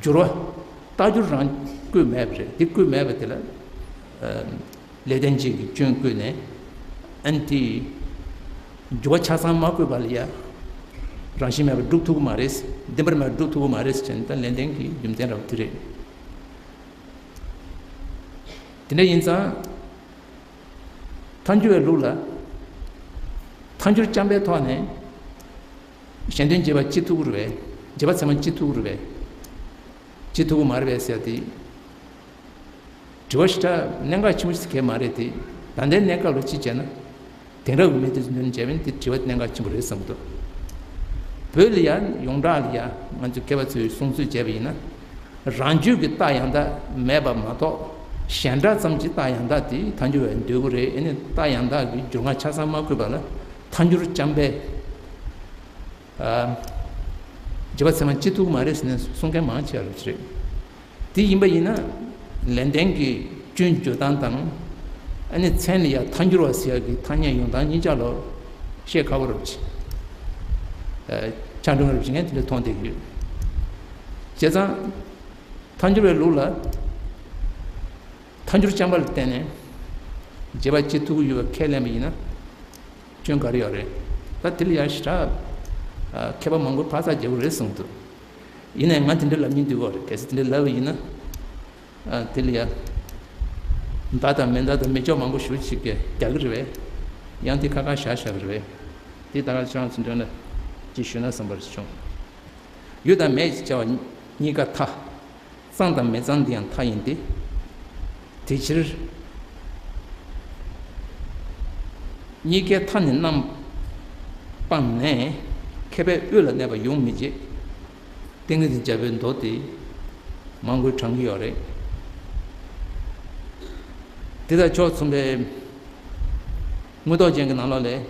འགྱུར་བ་རྟགས་འགྱུར་རང་བཀོད་མེད་པ་རེད། དེ་བཀོད་མེད་པ་དེ་ལ། ཨ། ལེགས་ལྡན་འབྱེད་ཀྱི་སྐྱོན་བཀོད་ནས། ཨ་ནི་དེ་འགྱུར་བ་ཆ་ཚང་མ་བཀོད་པ་ལ་ཡ། རང་བཞིན་མེད་པར་སྒྲུབ་ཐུབ་ཀྱི་མ་རེད། བདེན་པར་མེད་པར་སྒྲུབ་ཐུབ་ཀྱི་མ་རེད་ཟེར་ནས། ད་ལེགས་ལྡན་གྱི་རྒྱུ་མཚན་འདྲ་བོ་དེ་རེད། དེ་འདྲ་ཡིན་ཙང་། ཐལ་འགྱུར་བའི་ལུགས་ལ། ཐལ་འགྱུར་རྐྱང་པའི་ཐོག་ནས་གཞན་དོན་རྗེས་དཔག་བྱེད་ཐུབ་ཀྱི་རེད་པས། རྗེས་དཔག་ཚད་མ་བྱེད་ཐུབ་ཀྱི་རེད་པས། བྱེད་ཐུབ་ཀྱི་མ་རེད་པས་ཟེར་ཏེ། དྲི་བ་ཞེ་དྲག་གནད་འགག་ཆེན་པོ་ཞིག་གང་ཡང་མ་རེད་དེ། ད་ལྟའི་གནས་སྐབས་ལ་ཅིག་བྱས་ན། དེང་རབས་ཀྱི་མི་དེ་ཚོའི་མདུན་མཇལ་བ་ཡིན་ན་དེ་དྲི་བ་གནད་འགག་ཆེན་པོ་རེད་བསམ་གྱི་འདུག་བོད་ལ་ཡང་ཡོངས་གྲགས་ལ་ཡང་ང་ཚོས་མཁས་པ་ཚོས་གསུང་ཚུལ་བྱས་པ་ཡིན་ན། རང་རྒྱུད་ཀྱི་རྟགས་ཡང་དག་མེད་པ་མ་གཏོགས། གཞན་སྒྲ་ཙམ་གྱི་རྟགས་ཡང་དག་དེ་ཐལ་འགྱུར་བས་འདོད་ཀྱི་རེད། ཨ་ནི་རྟགས་ཡང་དག་གི་འགྱུར་ལྡོག་ཆ་ཚང་མ་བཀོད་པ་ལ་ཐལ་འགྱུར་རྐྱང་པས། ཨ། རྗེས་དཔག་ཚད་མ་བྱེད་ཐུབ་ཀྱི་མ་རེད་ཟེར་ནས་གསུང་མཁན་མང་ཆེ་བ་རེད། དེ་ཡིན་པ་ཡིན་ན། ལེགས་ལྡན་གྱི་སྐྱོན་བརྗོད་སྟངས་དང་། ཨ་ནི་མཚན་ལ་ཡང་ཐལ་འགྱུར་བ་ཟེར་ཡག་གི་ཐ་སྙད་ཡོང་སྟངས་གཉིས་ཆ་ལ་བཤད་ཁག་པོ་རེད་པ། ཆ་འགྲིག་རེད་པ་ཟེར་མཁན་དེ་འདྲ་མཐོང་བསྡད་ཀྱི་ཡོད། བྱས་ཙང་། ཐལ་འགྱུར་བའི་ལུགས་ལ། ཐལ་འགྱུར་རྐྱང་པ་ལ་བརྟེན་ནས་རྗེས་དཔག་བྱེད་ཐུབ་ཀྱི་ཡོད་པ་ཁས་ལེན་པ་ཡིན་ན། སྐྱོན་ག་རེ་ཡོད་རེད། ད་དེ་ལ་ཡང་ཞེ་དྲག་མཁས་པ་མང་པོས་བག་ཆགས་རྒྱག་གི་རེད་གསུངས་འདུག་ཡིན་ནའི་ང་དེ་འདྲ་ལབ་སྙིང་འདོད་ཀྱི་ཡོད་རེད། གལ་སྲིད་དེ་འདྲ་ལབ་པ་ཡིན་ན། ཨ། དེ་ལ་ཡང་མདའ་དང་མེ་མདའ་དང་མེ་སྒྱོགས་མང་པོ་ཞེ་པོ་ཅིག་རྒྱག་གི་རེད་པས། ཡང་དེ་ཁ་ཁ་བཞག་བཞག་གི་རེད་པས། དེ་ད་ག་ཁྱེད་རང་ཚོའི་མདུན་ལ་ཅིག་ཞུས་ན་བསམ་པ་ཞིག་བྱུང་། ཡོད་དང་མེད་ཅེས་བྱ་བ་གཉིས་ཀ་མཐའ། གཙང་དང་མི་གཙང་དེ་ཡང་མཐའ་ཡིན་ཏེ། དེ་ཕྱིར་གཉིས་ཀའི་མཐའ་ནི་རྣམ་སྤངས་ནས། མཁས་པས་དབུས་ལ་གནས་པ་ཡོང་མི་བྱེད། ཏིང་ངེ་འཛིན་རྒྱལ་པོའི་མདོ་དེ་མང་པོས་བགྲང་གི་ཡོད་རེད། དེ་དང་ཕྱོགས་མཚུངས་པའི་མངོན་རྟོགས་རྒྱན་གྱི་ནང་ལོགས་ལས།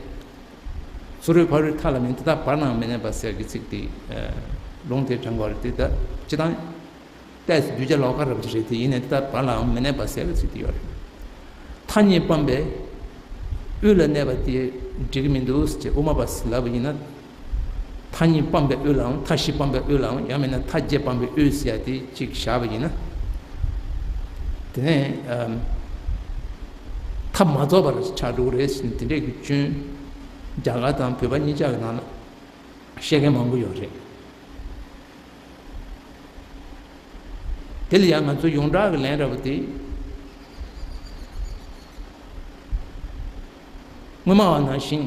ཚུ་རོལ་ཕ་རོལ་མཐའ་ལ་མིན། དེ་དག་བར་ལའང་མི་གནས་པ་ཟེར་གྱི་ཚིག་དེ། ཨ། ལུང་དེ་དྲངས་པ་རེད། དེ་ལྟ་སྤྱིར་བཏང་ཏོག་ཙམ་གདུལ་བྱ་ལོགས་ཀ་རབ་ཅིག་རེད་དེ། ཡིན་ནའི་དེ་དག་བར་ལའང་མི་གནས་པ་ཟེར་བའི་ཚིག་དེ་ཡོད་རེད། མཐའ་གཉིས་སྤངས་པས་དབུས་ལ་གནས་པ་དེ་འགྲིག་གི་མི་འདུག་ཅེས་དབུ་མ་པ་ལབ་པ་ཡིན་ན། མཐའ་གཉིས་སྤངས་པའི་དབུས་ལའང་། མཐའ་བཞི་སྤངས་པའི་དབུས་ལའང་། ཡང་མིན་ན་མཐའ་བརྒྱད་སྤངས་པའི་དབུས་ཟེར་ཡ་དེ་གཅིག་བཞག་པ་ཡིན་ན། དེ་ནས། ཨམ། མཐའ་མ་རྫོགས་པར་ཆགས་འགྲོ་གི་རེད་ཟེར་ནས་དེ་འདྲས་ཀྱི་སྐྱོན་རྒྱ་གར་དང་བོད་པ་གཉིས་ཆ་གི་ནང་ལ་བཤད་མཁན་མང་པོ་ཡོད་རེད། དེ་ལ་ཡང་ང་ཚོ་ཡོངས་གྲགས་ཀྱི་ལན་རེད་པ་དེ། སྔོན་མ་བ་ནང་བཞིན་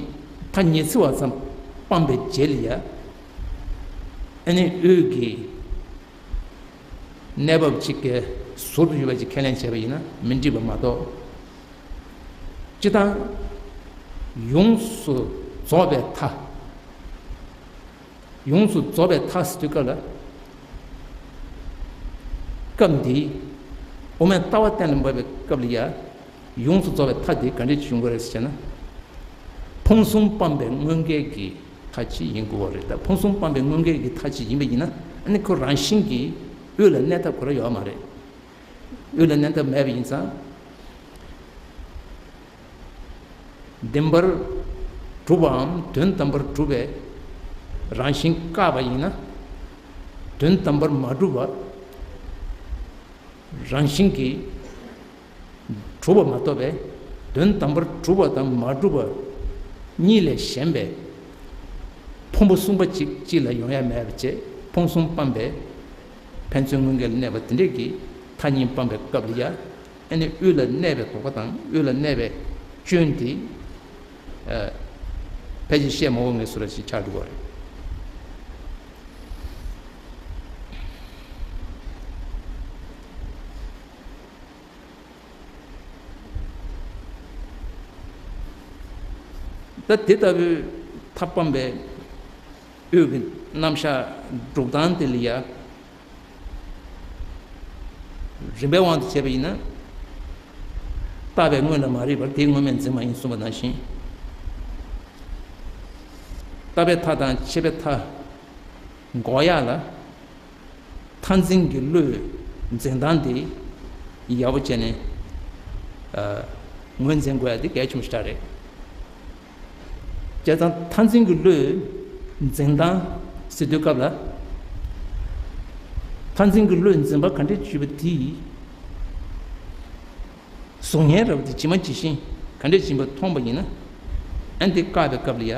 མཐའ་ཉི་ཚེ་བ་ཙམ་སྤངས་པའི་རྗེས་ལ་ཡ། ཨ་ནི་དབུས་ཀྱི་གནས་བབ་ཅིག་གི་ཟུར་དུ་ཡོད་པ་ཅིག་ཁས་ལེན་བྱས་པ་ཡིན་ན་མི་འགྲིག་པ་མ་གཏོགས། སྤྱིར་བཏང་ཡོངས་སུ་རྫོགས་པའི་མཐའ། ཡོངས་སུ་རྫོགས་པའི་མཐའ་ཟེར་དུས་སྐབས་ལ། སྐབས་འདིའི་དབུ་མའི་ལྟ་བ་གཏན་ལ་འབེབས་པའི་སྐབས་ལ་ཡ། ཡོངས་སུ་རྫོགས་པའི་མཐའ་དེ་ག་འདྲས་བྱུང་དགོས་རེད་ཟེར་ན། ཕུང་གསུམ་སྤངས་པའི་དངོས་འགལ་གྱི་མཐའ་ཅིག་ཡིན་དགོས་པ་རེད། ད་ཕུང་གསུམ་སྤངས་པའི་དངོས་འགལ་གྱི་མཐའ་ཅིག་ཡིན་པ་ཡིན་ན། ཨ་ནི་ཁོ་རང་བཞིན་གྱིས་དབུས་ལ་གནས་ཐབས་ཁོ་རང་ཡོད་མ་རེད། དབུས་ལ་གནས་ཐབས་མེད་པ་ཡིན་ཙང་། བདེན་པར་གྲུབ་པའམ་དོན་དམ་པར་གྲུབ་པའི་རང་བཞིན་བཀག་པ་ཡིན་ན། དོན་དམ་པར་མ་གྲུབ་པ་རང་བཞིན་གྱིས་གྲུབ་པ་མ་གཏོགས་པའི། དོན་དམ་པར་གྲུབ་པ་དང་མ་གྲུབ་པ་གཉིས་ལས་གཞན་པའི་ཕུང་པོ་གསུམ་པ་གཅིག་གཅིག་ལ་ཡོང་ཡ་མེད་པ་བྱས། ཕུང་གསུམ་སྤངས་པའི་ཕན་ཚུན་དངོས་འགལ་ལ་གནས་པ་དེ་འདྲས་ཀྱི་མཐའ་གཉིས་སྤངས་པའི་སྐབས་ལ་ཡ། ཨ་ནི་དབུས་ལ་གནས་པའི་དོགས་པ་དང་དབུས་ལ་གནས་པའི་སྐྱོན་དེ། ཨ། ཕལ་ཆེར་བཤད་མ་དགོས་ངེས་སུ་ར་ཞིག་ཆགས་འགྲོ་གི་རེད། ད་དེ་ལྟ་བུའི་མཐའ་སྤངས་པའི་དབུས་ཀྱི་རྣམ་གཞག་སྒྲུབ་སྟངས་དེ་ལ་ཡ། རིམ་པའི་དབང་དུ་བྱས་པ་ཡིན་ན། བཏགས་པའི་སྔོན་ལ་མ་རིག་པར་དེའི་སྔོན་མེད་འཛིན་པ་ཡིན་གསུངས་པ་ནང་བཞིན། བཏགས་པའི་མཐའ་དང་ཆད་པའི་མཐའ། འགོག་ཡག་ལ། མཐར་འཛིན་གྱི་བློའི་འཛིན་སྟངས་དེ་ཡག་པོ་བྱས་ནས་ངོས་འཛིན་དགོས་ཡ་དེ་གལ་ཆེན་པོ་ཞེ་དྲག་རེད། བྱས་ཙང་མཐར་འཛིན་གྱི་བློའི་འཛིན་སྟངས་ཟེར་དུས་སྐབས་ལ། མཐར་འཛིན་གྱི་བློའི་འཛིན་པ་ག་འདྲས་བྱུས་པ་དེ། གཟུགས་བརྙན་རབ་དེ་ཇི་མ་ཇི་བཞིན་ག་འདྲས་ཡིན་པ་མཐོང་པ་ཡིན་ན། ཨ་ནི་དེ་བཀག་པའི་སྐབས་ལ་ཡ།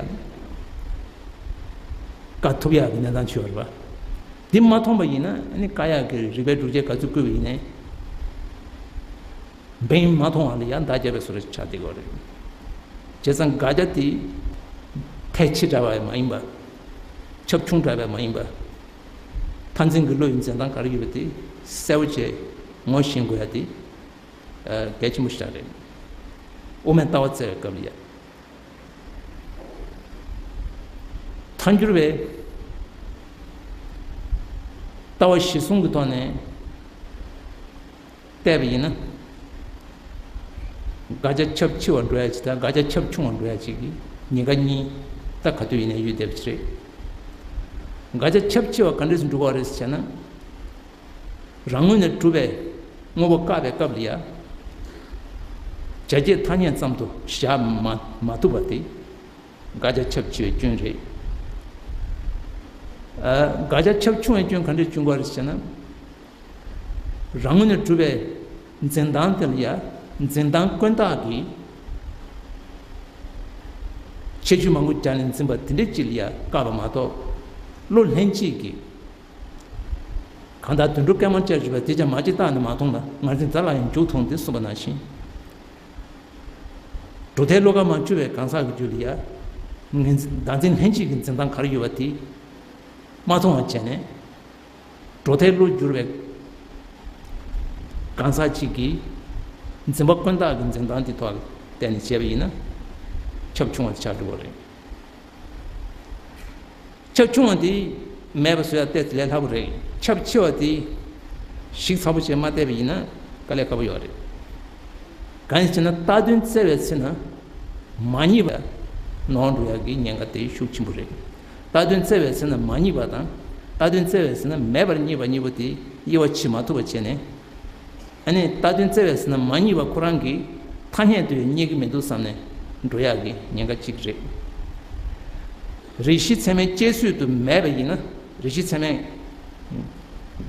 བཀག་ཐུབ་ཡག་གི་གནས་སྟངས་ཆགས་ཡོད་རེད་པ། འདི་མ་མཐོང་པ་ཡིན་ན་ཨ་ནི་བཀག་ཡག་གི་རིགས་པའི་སྒྲུབ་བྱེད་ག་ཚོད་བཀོད་པ་ཡིན་ནའི། འབེན་མ་མཐོང་བ་ལ་ཡང་བརྡ་རྒྱབ་པའི་བཟོ་འདྲ་ཆགས་བསྡད་ཀྱི་ཡོད་རེད། བྱས་ཙང་དགག་བྱ་དེ་ཕལ་ཆེར་འདྲ་བ་མ་ཡིན་པ། ཁྱབ་ཆུང་འདྲ་བ་མ་ཡིན་པ། མཐར་འཛིན་གྱི་བློ་ཡི་འཛིན་སྟངས་ག་རེ་ཡོད་པ་དེ་གསལ་པོ་བྱས་ངོས་ཟིན་དགོས་ཡ་དེ་གལ་ཆེན་པོ་ཞིག་རེད། དབུ་མའི་ལྟ་བ་བཙལ་བའི་སྐབས་ལ་ཡ། ཐལ་འགྱུར་བའི་ལྟ་བ་གཞིར་བཟུང་གི་ཐོག་ནས་བལྟས་པ་ཡིན་ན། དགག་བྱ་ཁྱབ་ཆེ་བ་འགྲོ་ཡ་ཅིག་དང་དགག་བྱ་ཁྱབ་ཆུང་བ་འགྲོ་ཡ་ཅིག་གི་ཉེན་ཁ་གཉིས་ད་ག་དུས་ཡིན་ནའི་ཡོད་བསྡད་པ་ཅིག་རེད། དགག་བྱ་ཁྱབ་ཆེ་བ་ག་འདྲས་སེ་འགྲོ་གི་རེད་ཟེར་ན། རང་ངོས་ནས་གྲུབ་པའི་དངོས་པོ་བཀག་པའི་སྐབས་ལ་ཡ། བྱ་བྱེད་ཐ་སྙད་ཙམ་དུ་བཞག་མ་མ་ཐུབ་པ་དེ་དགག་བྱ་ཁྱབ་ཆེ་བའི་སྐྱོན་རེད། ཨ། དགག་བྱ་ཁྱབ་ཆུང་བའི་སྐྱོན་ག་འདྲས་བྱུང་གི་རེད་ཟེར་ན། རང་ངོས་ནས་གྲུབ་པའི་འཛིན་སྟངས་དེ་ལ་ཡ་འཛིན་སྟངས་ཀུན་བཏགས་ཀྱི་ཁྱད་ཆོས་མང་པོ་སྦྱར་ནས་འཛིན་པ་དེ་འདྲས་ཅིག་ལ་ཡ་བཀག་པ་མ་གཏོགས། བློ་ལྷན་སྐྱེས་ཀྱི། གང་ལྟར་དུད་འགྲོ་སྐར་མ་བཅུ་བཞི་པ་དེ་ཅང་མ་ཅིག་བཏགས་ནས་མ་མཐོང་ལ་ངར་འཛིན་རྫ་ལ་ཡང་འཇུག་མཐོང་སྟེ་གསུངས་པ་ནང་བཞིན། གྲུབ་མཐའི་བློ་ཁ་མ་བཅུ་བའི་གང་ཟག་གི་རྒྱུད་ལ་ཡ། ངེས་འཛིན་བདག་འཛིན་ལྷན་སྐྱེས་ཀྱི་འཛིན་སྟངས་ག་རེ་ཡོད་པ་དེ་མ་མཐོང་བ་བྱས་ནས། གྲུབ་མཐའི་བློ་བསྒྱུར་བའི་གང་ཟག་ཅིག་གིས་འཛིན་པ་ཀུན་བཏགས་ཀྱི་འཛིན་སྟངས་དེ་ཐོག་ལ་བལྟས་ནས་བྱས་པ་ཡིན་ན། ཁྱབ་ཆུང་བ་དེ་ཆགས་འགྲོ་གི་རེད། ཁྱབ་ཆུང་བ་དེ་མེད་པ་བཟོ་ཡ་བལྟས་ལས་སླ་པོ་རེད། ཁྱབ་ཆེ་བ་དེ་ཞིབ་ཚགས་པོ་བྱས་མ་བལྟས་པ་ཡིན་ན་དཀའ་ལས་ཁག་པོ་ཡོད་རེད། གང་ཡིན་ཟེར་ན་རྟགས་དོན་བཙལ་བའི་ཚེ་ན་མ་རྙེད་པ་ནོར་འགྲོ་ཡག་གི་ཉེན་ཁ་དེ་ཤུགས་ཆེན་པོ་རེད། རྟགས་དོན་བཙལ་བའི་ཚེ་ན་མ་རྙེད་པ་དང་རྟགས་དོན་བཙལ་བའི་ཚེ་ན་མེད་པར་རྙེད་པ་གཉིས་པོ་དེ་དབྱེ་བ་ཕྱེ་མ་ཐུབ་པ་བྱས་ནས། ཨ་ནི་རྟགས་དོན་བཙལ་བའི་ཚེ་ན་མ་རྙེད་པ་ཁོ་རང་གིས་ཐ་སྙད་དུ་ཡང་རྙེད་ཀྱི་མི་འདུག་བསམ་ནས་འགྲོ་ཡག་གི་ཉེན་ཁ་གཅིག་རེད། རེ་ཞིག་ཚད་མའི་དཔྱད་བཟོད་དུ་མེད་པ་ཡིན་ན་རེ་ཞིག་ཚད་མས་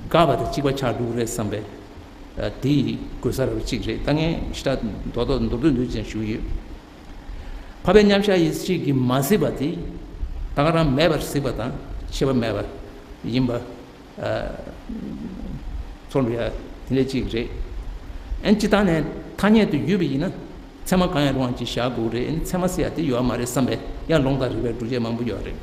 དགག་པ་དང་གཅིག་པ་ཆགས་འགྲོ་གི་རེད་བསམ་པའི་དེ་ཡི་གོ་ས་རབ་གཅིག་རེད། ད་ངས་ཞེ་དྲག་མདོར་བསྡུས་མདོར་བསྡུས་འདུག་ཅེས་ཞུ་གི་ཡོད། འཕགས་པའི་མཉམ་གཞག་ཡེ་ཤེས་ཀྱིས་མ་གཟིགས་པ་དེ་ད་ག་རང་མེད་པར་གཟིགས་པ་དང་ཤེས་པ་མེད་པ་ཡིན་པ། ཚོར་འགྲོ་ཡ་དེ་འདྲ་ཅིག་རེད། ཨན་སྤྱིར་བཏང་ནས་ཐ་སྙད་དུ་ཡོད་པ་ཡིན་ན་ཚད་མ་གང་ཡང་རུང་བ་ཅིག་བཞག་དགོས་རེད། ཨན་ཚད་མ་ཟེར་ཡ་དེ་ཡོད་མ་རེད་བསམ་པའི་ཡང་ལུང་དང་རིགས་པའི་སྒྲུབ་བྱེད་མང་པོ་ཡོད་རེད།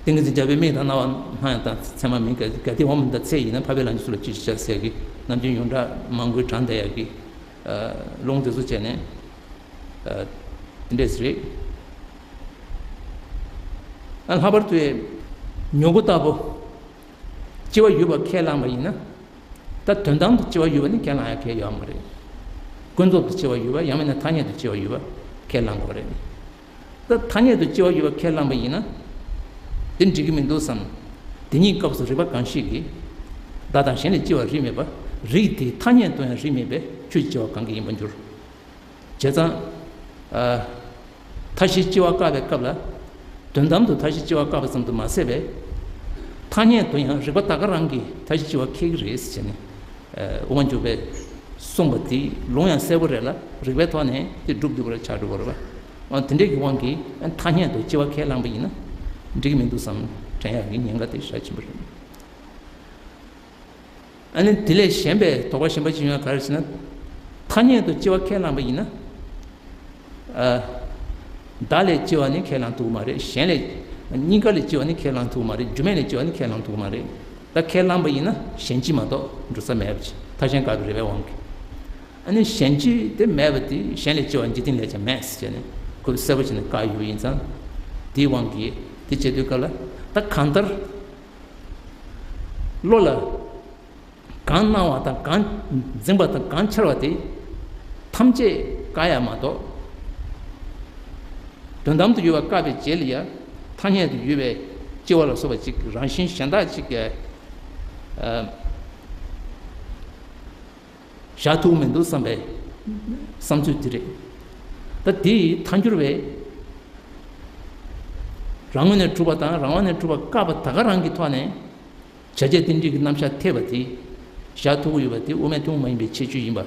ཏིང་ངེ་འཛིན་རྒྱལ་པོའི་མིག་དང་རྣ་བ་སྣང་ཡང་དང་ཚད་མ་མིན་ག་ག་དེ་འོང་མི་འདའ་ཚད་ཡིན་ན་འཕགས་པའི་ལམ་གྱི་སྲོལ་ལ་ཅི་ཞིག་བྱ་ཟེར་གི་ནམ་རྒྱུན་ཡོངས་གྲགས་མང་པོའི་གྲངས་འདའ་ཡ་གི་ལུང་དེ་ཚོ་བྱས་ནས་དེ་འདྲས་རེད། ཨ་ལྷག་པར་དུ་མྱུ་གུ་ལྟ་བུ། སྐྱེ་བ་ཡོད་པ་ཁས་བླངས་པ་ཡིན་ན། ད་དོན་དམ་དུ་སྐྱེ་བ་ཡོད་པ་ནི་ཁས་བླངས་ཡ་གལ་ཡོད་མ་རེད། ཀུན་རྫོབ་ཏུ་སྐྱེ་བ་ཡོད་པ་ཡང་མིན་ན་ཐ་སྙད་དུ་སྐྱེ་བ་ཡོད་པ་ཁས་བླངས་དགོས་རེད། ད་ཐ་སྙད་དུ་སྐྱེ་བ་ཡོད་པ་ཁས་བླངས་པ་ཡིན་ན། དེ་འགྲིག་གི་མི་འདུག་བསམ། དེ་གཉིས་སྐབས་སུ་རིགས་པ་གང་ཞིག་གིས། བདག་དང་གཞན་ལས་སྐྱེ་བ་རིགས་མེད་པ། རིགས་དེའི་ཐ་སྙད་དུ་ཡང་རིགས་མེད་པས་ཆོས་ཀྱི་སྐྱེ་བ་གང་གིས་ཡིན་པར་འགྱུར། བྱས་ཙང་། ཨ། མཐའ་བཞིའི་སྐྱེ་བ་བཀག་པའི་སྐབས་ལ། དོན་དམ་དུ་མཐའ་བཞིའི་སྐྱེ་བ་བཀག་པ་ཙམ་དུ་མ་ཟད་པའི། ཐ་སྙད་དུ་ཡང་རིགས་པ་ད་ག་རང་གིས་མཐའ་བཞིའི་སྐྱེ་བ་ཁེགས་ཀྱི་རེད་ཟེར་ནས། ཨ། དབུ་མ་འཇུག་པས་གསུངས་པ་དེ་ལུང་ཡང་གསལ་པོ་རེད་ལ་རིགས་པའི་ཐོག་ནས་དེ་སྒྲུབ་ཐུབ་པ་ཆགས་འགྲོ་གི་རེད་པ། འོ་དེ་འདྲའི་གི་དབང་གིས་ཐ་སྙད་དུ་སྐྱེ་བ་ཁས་བླངས་པ་ཡིན་ན། འགྲིག་གི་མི་འདུག་བསམ་དྲན་ཡག་གི་ཉེན་ཁ་དེ་ཞེ་དྲག་ཆེན་པོ་རེད། ཨ་ནི་དེ་ལས་གཞན་པའི་དོགས་པ་གཞན་པ་ཅིག་ཡོང་ཡ་ག་རེ་ཟེར་ན། ཐ་སྙད་དུ་སྐྱེ་བ་ཁས་བླངས་པ་ཡིན་ན། ཨ། བདག་ལས་སྐྱེ་བ་ནི་ཁས་བླངས་ཐུབ་ཀྱི་མ་རེད། གཞན་ལས། སྙིང་ག་ལས་སྐྱེ་བ་ནི་ཁས་བླངས་ཐུབ་ཀྱི་མ་རེད། རྒྱུ་མེད་ལས་སྐྱེ་བ་ནི་ཁས་བླངས་ཐུབ་ཀྱི་མ་རེད། ད་ཁས་བླངས་པ་ཡིན་ན་གཞན་སྤྱི་མ་གཏོགས་འགྲོ་ས་མེད་པ་ཅིག་ཐ་སྙད་བཀག་པའི་རིགས་པའི་དབང་གིས། ཨ་ནི་གཞན་སྤྱི་དེ་མེད་པ་དེ་གཞན་ལས་སྐྱེ་བ་འཇིག་རྟེན་ལས་ཀྱང་མེད་ཟེར་ནས་ཁོས་གསལ་པོ་བྱས་ནས་བཀག་ཡོད་པ་ཡིན་ཙང་། དེའི་དབང་གིས་དེ་བྱེད་དུས་སྐབས་ལ་ད་གང་ལྟར། བློ་ལ། གང་སྣང་བ་དང་གང་འཛིན་པ་དང་གང་འཆར་བ་དེ་ཐམས་ཅད་བཀག་ཡ་མ་གཏོགས། དོན་དམ་དུ་ཡོད་པ་བཀག་པའི་རྗེས་ལ་ཡང་ཐ་སྙད་དུ་ཡོད་པའི་སྐྱེ་བ་ལ་སོགས་པ་ཅིག་རང་བཞིན་གཞན་དག་ཅིག་གི་ཨ་བཞག་ཐུབ་མི་འདུག་བསམ་པའི་བསམ་ཚུལ་དེ་རེད། ད་དེའི་ཐལ་འགྱུར་བས་རང་ངོས་ནས་གྲུབ་པ་དང་རང་དབང་ནས་གྲུབ་པ་བཀག་པ་ད་ག་རང་གི་ཐོག་ནས་བྱ་བྱེད་རྟེན་འབྲེལ་གྱི་རྣམ་གཞག་འཐད་པ་དེ་བཞག་ཐུབ་ཀྱི་ཡོད་པ་དེ་དབུ་མའི་ཐུན་མོང་མ་ཡིན་པའི་ཁྱད་ཆོས་ཡིན་པ།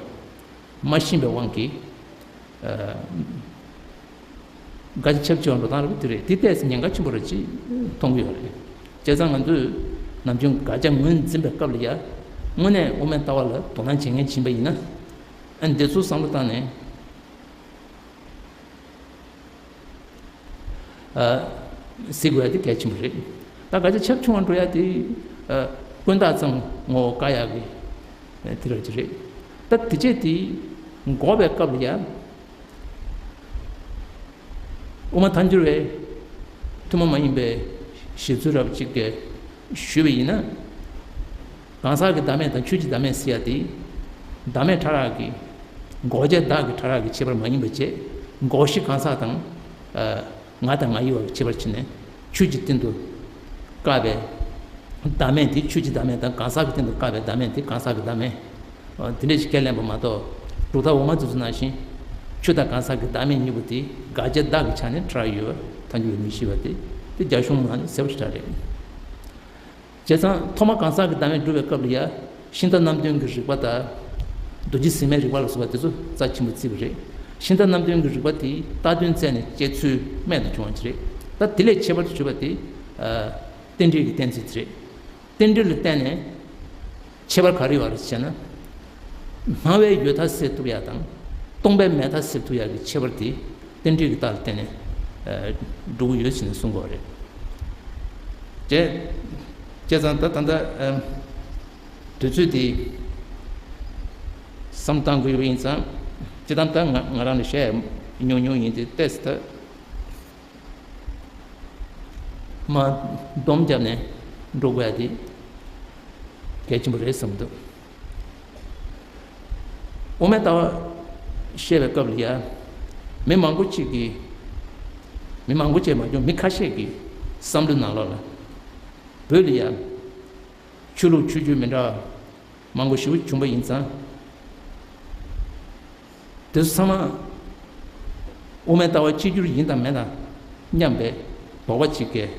མ་ཤེས་པའི་དབང་གིས། ཨ། དགག་བྱ་ཁྱབ་ཆེ་བ་འགྲོ་སྟངས་རེད་པ། དེ་རེད། དེ་ལྟས་སུ་ཉེན་ཁ་ཆེན་པོ་རེད་ཅེས་མཐོང་གི་ཡོད་རེད། བྱས་ཙང་ང་ཚོས་ནམ་རྒྱུན་དགག་བྱ་ངོས་འཛིན་པའི་སྐབས་ལ་ཡ། དངོས་གནས་དབུ་མའི་ལྟ་བ་ལ་དོ་སྣང་བྱེད་མཁན་ཡིན་པ་ཡིན་ན། ཨ་ནི་འདི་ཚོ་བསམ་བློ་བཏང་ནས། ཨ། གཟིགས་དགོས་ཡ་དེ་གལ་ཆེན་པོ་རེད། ད་དགག་བྱ་ཁྱབ་ཆུང་བ་འགྲོ་ཡ་དེ། ཨ། ཀུན་བརྟགས་ཙམ་ངོ་བོ་བཀག་ཡག་གི་དེ་ར་ཅིག་རེད། ད་དེ་བྱས་དེ་འགོག་པའི་སྐབས་ལ་ཡ། དབུ་མ་ཐལ་འགྱུར་བས་ཐུན་མོང་མ་ཡིན་པའི་བཞེད་ཚུལ་རབ་ཅིག་གིས་ཞུས་པ་ཡིན་ན། གང་ཟག་གི་བདག་མེད་དང་ཆོས་ཀྱི་བདག་མེད་ཟེར་ཡ་དེ། བདག་མེད་ཕྲ་རགས་ཀྱི། འགོག་བྱའི་བདག་གི་ཕྲ་རགས་ཀྱི་ཁྱད་པར་མ་ཡིན་པ་བྱས། འགོག་གཞི་གང་ཟག་དང་། ཨ། ང་དང་ང་ཡི་བར་གྱི་ཁྱད་པར་ཕྱེ་ནས་ཆོས་ཀྱི་སྟེང་དུ་བཀག་པའི་བདག་མེད་དེ། ཆོས་ཀྱི་བདག་མེད་དང་གང་ཟག་གི་སྟེང་དུ་བཀག་པའི་བདག་མེད་དེ་གང་ཟག་གི་བདག་མེད། ཨ། དེ་འདྲ་ཞིག་ཁས་ལེན་པ་མ་གཏོགས། གྲུབ་མཐའ་འོག་མ་དེ་ཚོ་ནང་བཞིན་ཆོས་དང་གང་ཟག་གི་བདག་མེད་གཉིས་པོ་དེ་དགག་བྱའི་བདག་གི་ཆ་ནས་ཕྲ་རགས་ཡོད་པ་ཐལ་འགྱུར་བས་མི་ཤེས་པ་དེ། དེ་རྒྱ་གཞུང་ནང་ནས་གསལ་པོ་ཞེ་དྲག་རེད། བྱས་ཙང་ཐོག་མར་གང་ཟག་གི་བདག་མེད་སྒྲུབ་པའི་སྐབས་ལ་ཡ། ཤིང་རྟ་རྣམ་བདུན་གྱི་རིགས་པ་དང་། རྡོ་རྗེ་ཟེགས་མའི་རིགས་པ་ལ་སོགས་པ་དེ་ཚོ་རྩ་ཆེན་པོ་བརྩིས་པ་རེད། ཤིང་རྟ་རྣམ་བདུན་གྱི་རིགས་པ་དེ་རྟག་དོན་བཙལ་ནས་དཔྱད་ཚུལ་རྨད་དུ་བྱུང་བ་ཅིག་རེད། ད་དེ་ལས་ཁྱད་པར་དུ་གྱུར་པ་དེ། ཨ། རྟེན་འབྲེལ་གྱི་གཏན་ཚིགས་དེ་རེད། རྟེན་འབྲེལ་ལ་བརྟེན་ནས་ཁྱད་པར་ག་རེ་ཡོད་རེད་ཟེར་ན། སྣང་བས་ཡོད་མཐའ་སེལ་ཐུབ་ཡག་དང་སྟོང་པས་མེད་མཐའ་སེལ་ཐུབ་ཡག་གི་ཁྱད་པར་དེ་རྟེན་འབྲེལ་གྱི་རྟགས་ལ་བརྟེན་ནས། ཨ། འགྲོ་གི་ཡོད་ཟེར་ནས་གསུང་གི་ཡོད་རེད། བྱས། བྱས་ཙང་ད་ད་ལྟ། ཨ། དུས་ཚོད་དེ་བསམ་བཏང་དགོས་ཡོད་པ་ཡིན་ཙང་། སྤྱིར་བཏང་ད་ང་ང་རང་ལ་བཤད་ཡག་ཉུང་ཉུང་ཡིན་ཏེ། ཏོག་ཙམ་ད། མར་སྡོམ་བརྒྱབ་ནས་འགྲོ་དགོས་ཡ་དེ་གལ་ཆེན་པོ་རེད་བསམ་འདུག་དབུ་མའི་ལྟ་བ་བཤད་པའི་སྐབས་ལ་ཡ། མི་མང་པོ་ཅིག་གིས། མི་མང་པོ་ཅིག་མ་བྱུང་། མི་ཁ་ཤས་ཀྱི་བསམ་བློའི་ནང་ལོགས་ལ། བོད་ལ་ཡ། ཆོས་ལུགས་ཆོས་བརྒྱུད་མི་འདྲ་བ་མང་པོ་ཞིག་བྱུང་པ་ཡིན་ཙང་། དེ་ཚོ་ཚང་མ་དབུ་མའི་ལྟ་བ་གཅིག་གྱུར་ཡིན་དང་མིན་དང་མཉམ་པའི་དོགས་པ་གཅིག་གིས་